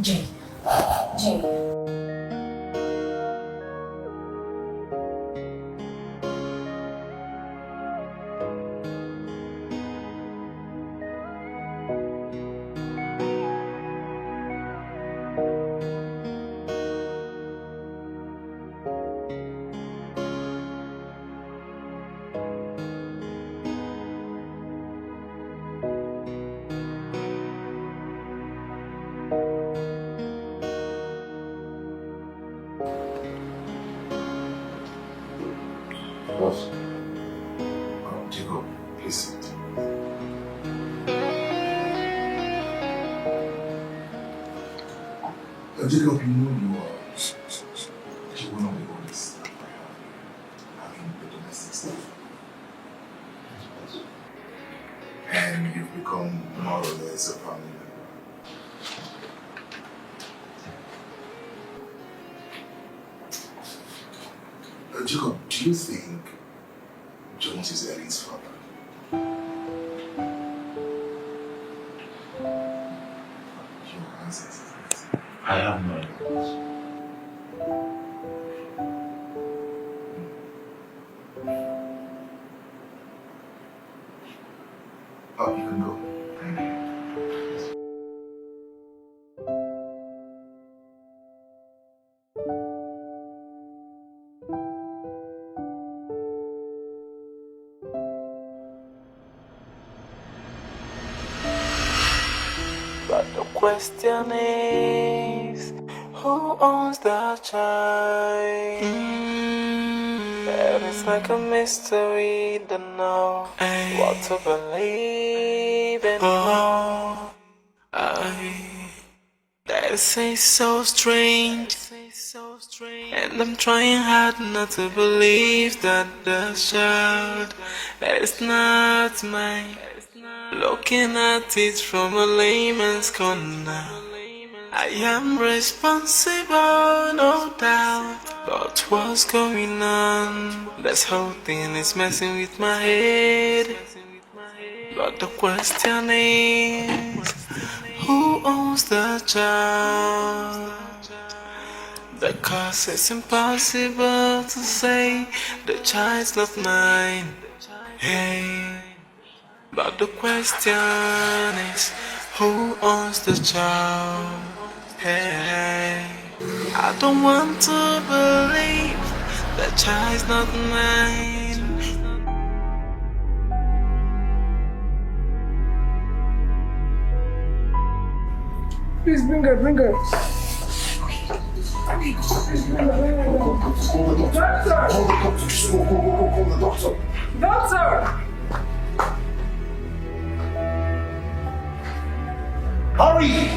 Jay. Jay. Boss. Um, Jacob, please sit. Uh, Jacob, you know you are actually one of the oldest. Having the domestic staff. And you've become more or less a family member. Uh, Jacob, do you think Jones is Ellen's father? Your answer is yes. I have no idea. Oh, you can go. Thank you. But the question is, who owns the child? Mm. It's like a mystery, don't know what to believe anymore. Oh, I, that is so strange. And I'm trying hard not to believe that the child is not mine. Looking at it from a layman's corner, I am responsible, no doubt. But what's going on? This whole thing is messing with my head. But the question is, who owns the child? Because it's impossible to say the child's not mine. Hey. But the question is, who owns the child? Hey, I don't want to believe the child's not mine. Please bring her, bring her. Please bring her, bring her. Doctor! Doctor! Hurry!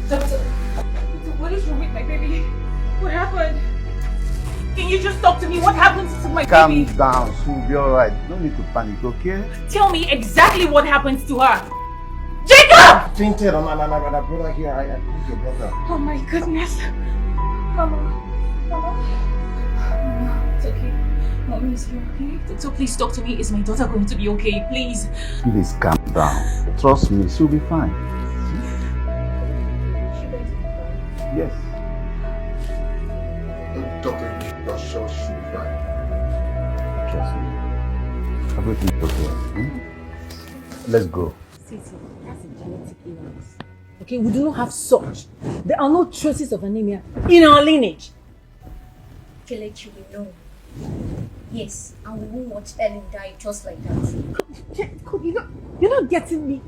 Doctor, what is wrong with my baby? What happened? Can you just talk to me? What happened to my Calm baby? Down. She'll be all right. No need to panic, okay? Tell me exactly what happened to her. Jacob! Fainted on another brother here. I, I think your brother. Oh my goodness. Mama. Mama. Mama, it's okay. Mommy is here, okay? So please talk to me. Is my daughter going to be okay? Please. Please calm down. Trust me, she'll be fine. She going to be fine? Yes. Doctor, you're sure she'll be fine? Trust me. Everything is okay. Hmm? Let's go. Sweetie, that's a genetic illness. Okay, we do not have such. There are no traces of anemia in our lineage. Kelechi, we know. Yes, and we won't watch Ellen die just like that. You're not, you're not getting me.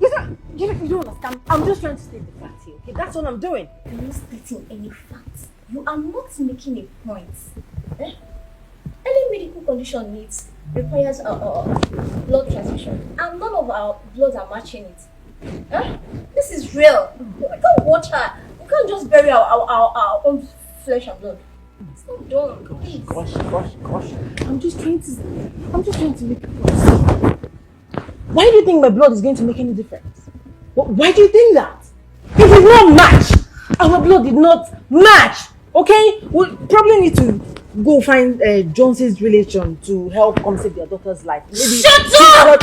You're not, you don't, you don't understand. I'm just trying to state the fact here, okay? That's all I'm doing. I'm not stating any facts. You are not making a point. Eh? Any medical condition needs, requires a, a, a blood transfusion, and none of our bloods are matching it. Eh? This is real. We can't watch her. We can't just bury our, our, our, our own flesh and blood. It's not done, please. Gosh, gosh, gosh. I'm just trying to, I'm just trying to make a point. Why do you think my blood is going to make any difference? Wh-, why do you think that? If it's not match, Our blood did not match. Okay? We probably need to go find uh, Jones's relation to help come save your daughter's life. Maybe Shut up!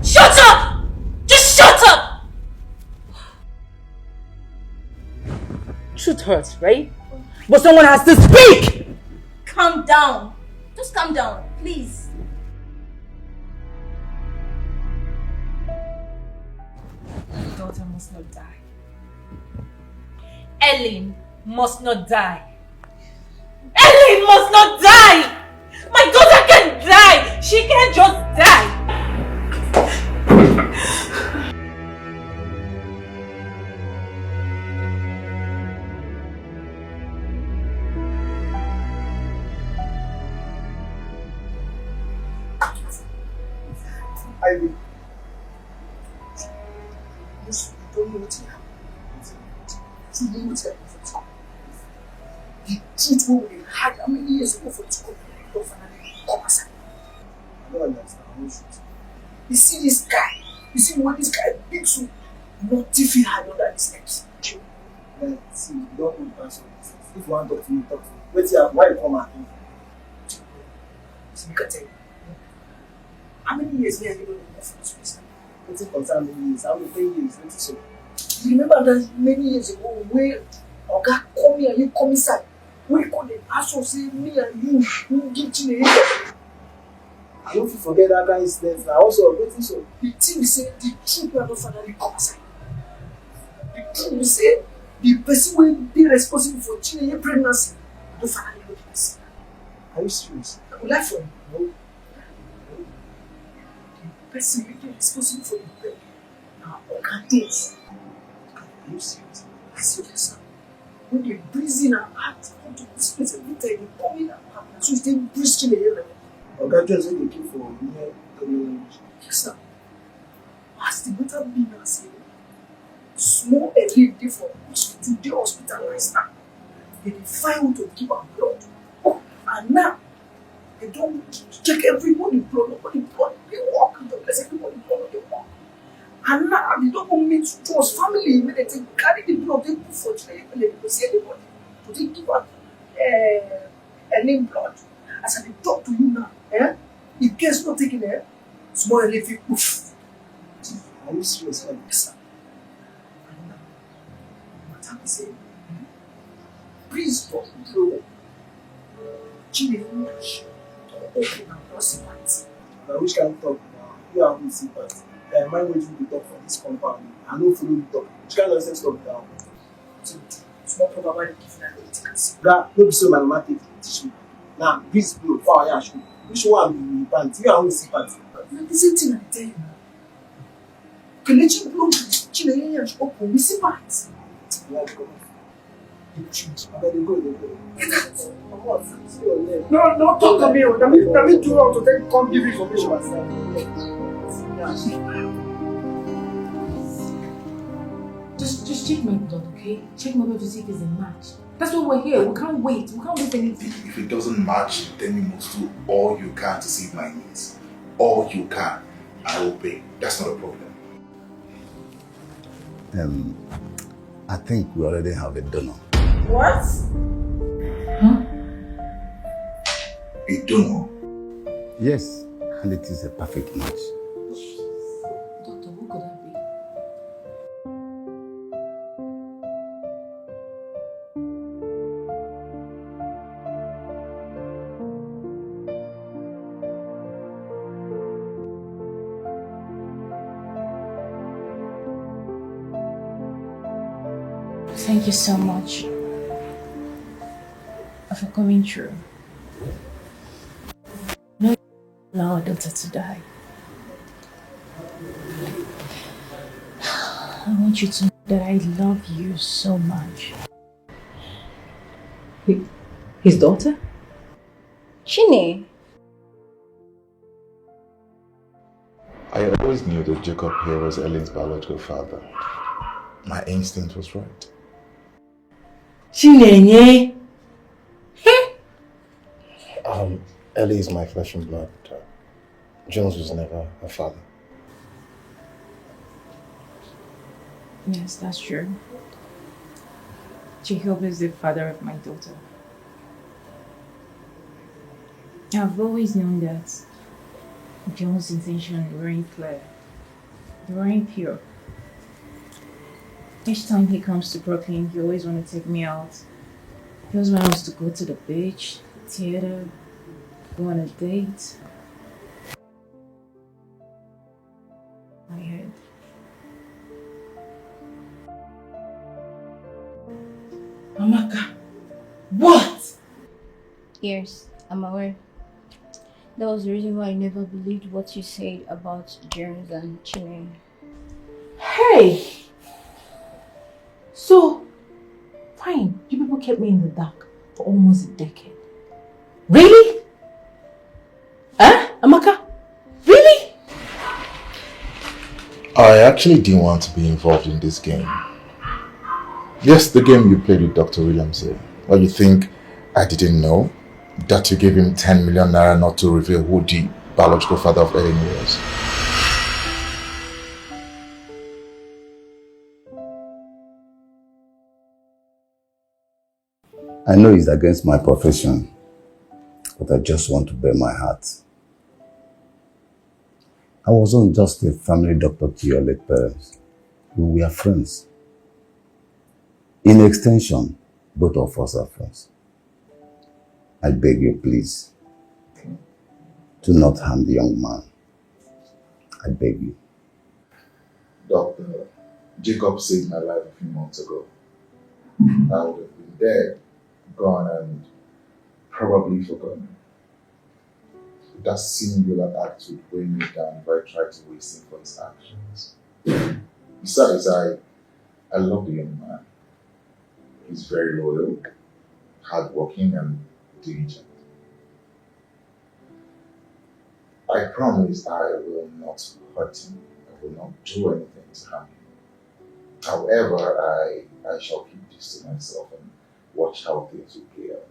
Shut up! Just shut up! Truth hurts, right? But someone has to speak! Calm down. Just calm down, please. My daughter must not die. Ellen must not die. Ellen must not die! My daughter can't die! She can't just die! I will. Don't know what happened. Don't know what happened. The truth wey we dey hide how many years ago for this company don finally come outside. I don't understand. I wan shoot. You see this guy? You see what this guy big so? Nothing fit hide under this steps. Like, see, you don old pass all this. If you wan talk to me, talk to me. Wetin happen? Why you come out? See, make I tell you. How many years wey I dey work for this place? Wetin concern many years? How many ten years? Wetin so? You remember that many years ago wey Oga come here, you come inside, wey come dey ask us say me and you who give Chineye? I no fit forget that kind incident na. Also, wetin so? The thing be say the truth now don finally come outside. The truth be say the person wey dey responsible for Chineye pregnancy don finally know the person. Are you serious? I go lie for you. No. The person wey dey responsible for the birth na Oga Jones. Are you serious? I serious, sir. When they breeze in and out, come to this place every time, they come in and out. Na so they breeze through the area. Oga Jones wey dey keep for near Government House. Yes, sir. As the matter be now, say, small Ellen dey for hospital, dey hospitalized now. They dey find who to give am blood. And now, they don check everybody blood, nobody blood dey work. They bless everybody blood dey work. And now, they don go meet Jones family, make they take carry the blood, they put for Chineye, make they go see anybody to take give am, eh, Ellen blood. As I dey talk to you now, eh, if guest not taking, eh, small Ellen fit poof. Are you serious? Yes, sir. Matter be say, breeze don blow. Chineye don open and don see party. Na which kind talk na? You and who see party? Guy, mind wetin you dey talk for this compound. I no follow you talk. Which kind nonsense talk be that one? Small proper man give na wetin I see. Guy, no be so my mama take teach me. Na breeze blow, fowl yansh. Which one be party? You and who see party? Na the same thing I dey tell you now. Kelechi blow, Chineye yansh open, we see party. Abeg, dey go, dey go. Comot. See your leg. No, no, talk to me o. Na me, na me do all to take come give information. Just, just check my blood, okay? Check my blood to see if it's a match. That's why we're here. We can't wait. We can't wait any. If, if it doesn't match, then you must do all you can to save my niece. All you can. I will pay. That's not a problem. Um, I think we already have a donor. What? Huh? A donor? Yes, and it is a perfect match. Doctor, who could that be? Thank you so much for coming through. No, allow our daughter to die. I want you to know that I love you so much. Hi-, his daughter? Chineye. I always knew that Jacob here was Ellen's biological father. My instinct was right. Chineye. Um, Ellie is my flesh and blood. Jones was never her father. Yes, that's true. Jacob is the father of my daughter. I've always known that John's intentions weren't clear. They weren't pure. Each time he comes to Brooklyn, he always wants to take me out. He always wants to go to the beach, theater, go on a date. I heard. Amaka, what? Yes, I'm aware. That was the reason why I never believed what you said about James and Chinenye. Hey! So, fine, you people kept me in the dark for almost a decade. Really? Huh, Amaka? Really? I actually didn't want to be involved in this game. Yes, the game you played with Doctor Williams here. Well, you think I didn't know that you gave him ten million naira not to reveal who the biological father of Ellen was? I know it's against my profession, but I just want to bear my heart. I wasn't just a family doctor to your late parents. We were friends. In extension, both of us are friends. I beg you, please, do not harm the young man. I beg you. Doctor, Jacob saved my life a few months ago. I would have been dead, gone, and probably forgotten. That singular act would weigh me down if I tried to waste him for his actions. Besides, I, I love the young man. He's very loyal, hardworking, and diligent. I promise I will not hurt him. I will not do anything to harm him. However, I, I shall keep this to myself and watch how things will play out.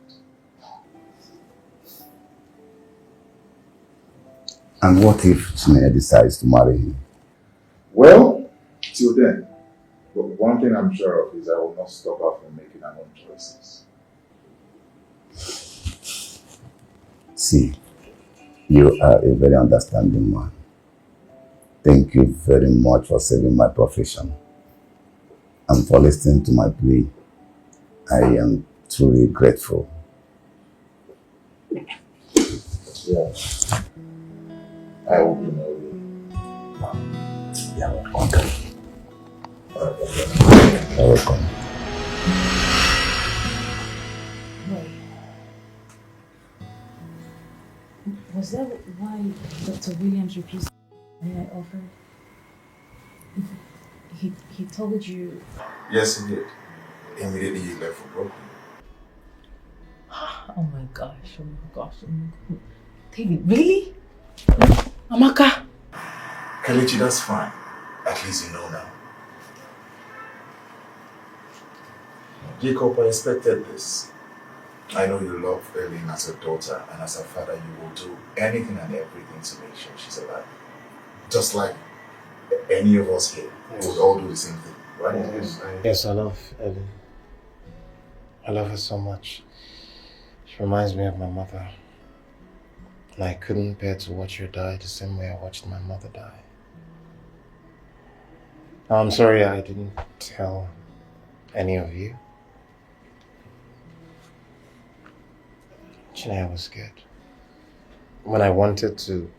And what if Chinenye decides to marry him? Well, till then, but one thing I'm sure of is I will not stop her from making her own choices. See, you are a very understanding man. Thank you very much for saving my profession and for listening to my plea. I am truly grateful. Yeah. I will be in a way. You're welcome. You're welcome. Wait. Was that why Doctor Williams refused my offer? He, he told you? Yes, he did. Immediately he left for Brooklyn. Oh my gosh, oh my gosh, oh my god. David, really? Amaka? Kelechi, that's fine. At least you know now. Jacob, I expected this. I know you love Ellen as a daughter, and as a father, you will do anything and everything to make sure she's alive. Just like any of us here, we would all do the same thing, right? Yes, I love Ellen. I love her so much. She reminds me of my mother. And I couldn't bear to watch her die the same way I watched my mother die. I'm sorry I didn't tell any of you. Chinenye was scared. When I wanted to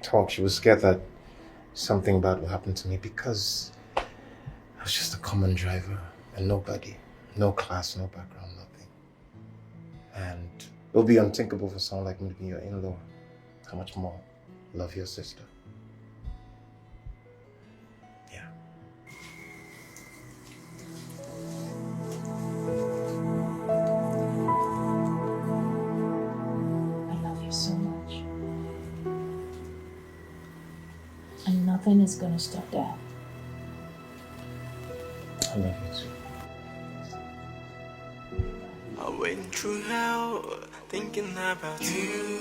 talk, she was scared that something bad would happen to me because I was just a common driver, a nobody. No class, no background, nothing. And it would be unthinkable for someone like me to be your in-law. How much more love your sister? Yeah. I love you so much. And nothing is gonna stop that. I love you too. I went through hell thinking about you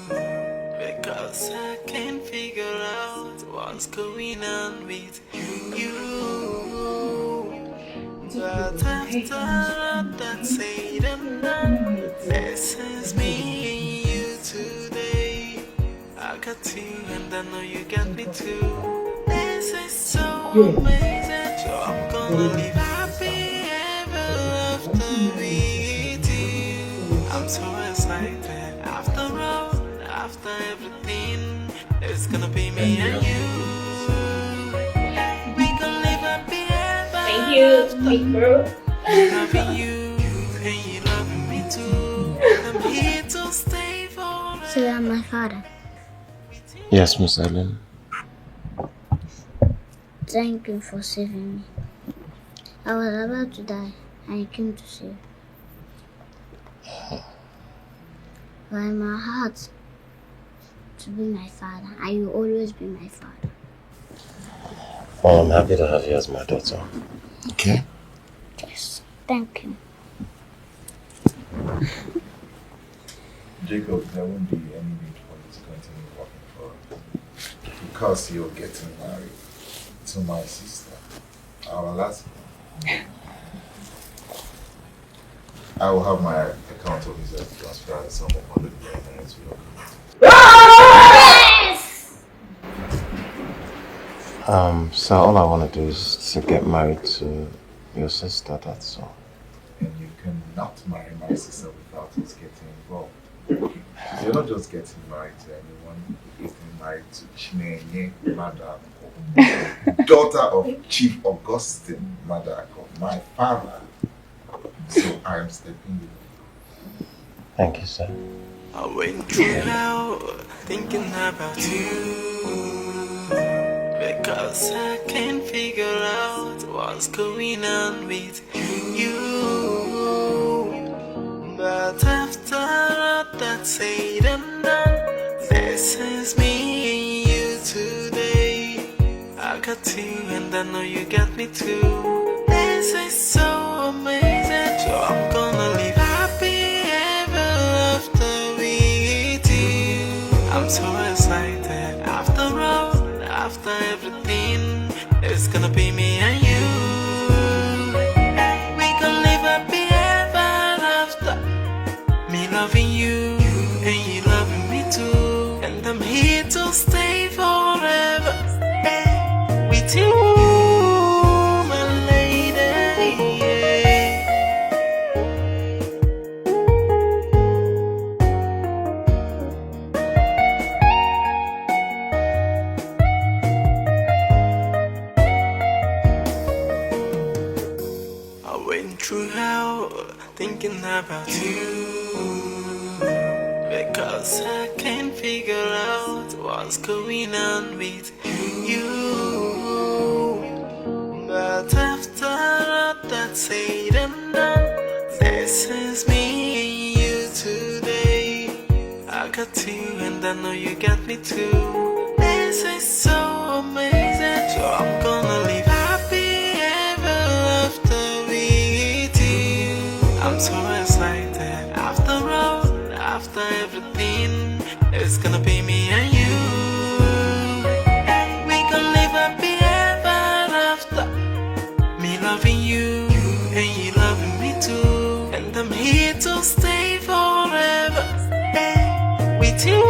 because I can't figure out what's going on with you. But after all that said and done, this is me and you today. I got you and I know you got me too. This is so amazing. So I'm gonna live happy ever after with you. I'm so excited. After all, after everything, it's gonna be me and you. We can live happy ever. Thank you, big bro. Loving you, and you loving me too. I'm here to stay forever. So you're my father. Yes, Miss Ellen. Thank you for saving me. I was about to die, and you came to save. But in my heart, to be my father, and you always be my father. Well, I'm happy to have you as my daughter. Okay? Yes, thank you. Jacob, there won't be any need for you to continue working for us because you're getting married to my sister, our last one. I will have my account officer transfer the sum of hundred million naira to your account. Um, so all I want to do is to get married to your sister, that's all. And you cannot marry my sister without us getting involved. You're not just getting married to anyone, you're getting married to Chinenye Madako, daughter of Chief Augustine Madako, my father. So I am stepping you. Thank you, sir. I went through hell thinking about you because I can't figure out what's going on with you. But after all that said and done, this is me and you today. I got you and I know you got me too. This is so amazing. So I'm gonna live happy ever after with you. I'm so excited. After all, after everything, it's gonna be me and you. We can live happy ever after. Me loving you, and you loving me too. And I'm here to stay forever. Hey, with you, my lady. Yeah. I went through hell thinking about you because I can't figure out what's going on with you. But after all that said and done, this is me and you today. I got you and I know you got me too. This is so amazing. So I'm gonna live happy ever after with you. I'm so excited. After all, after everything, it's gonna be me and you. We can live happy ever after. Me loving you, and you loving me too. And I'm here to stay forever. Hey, with you,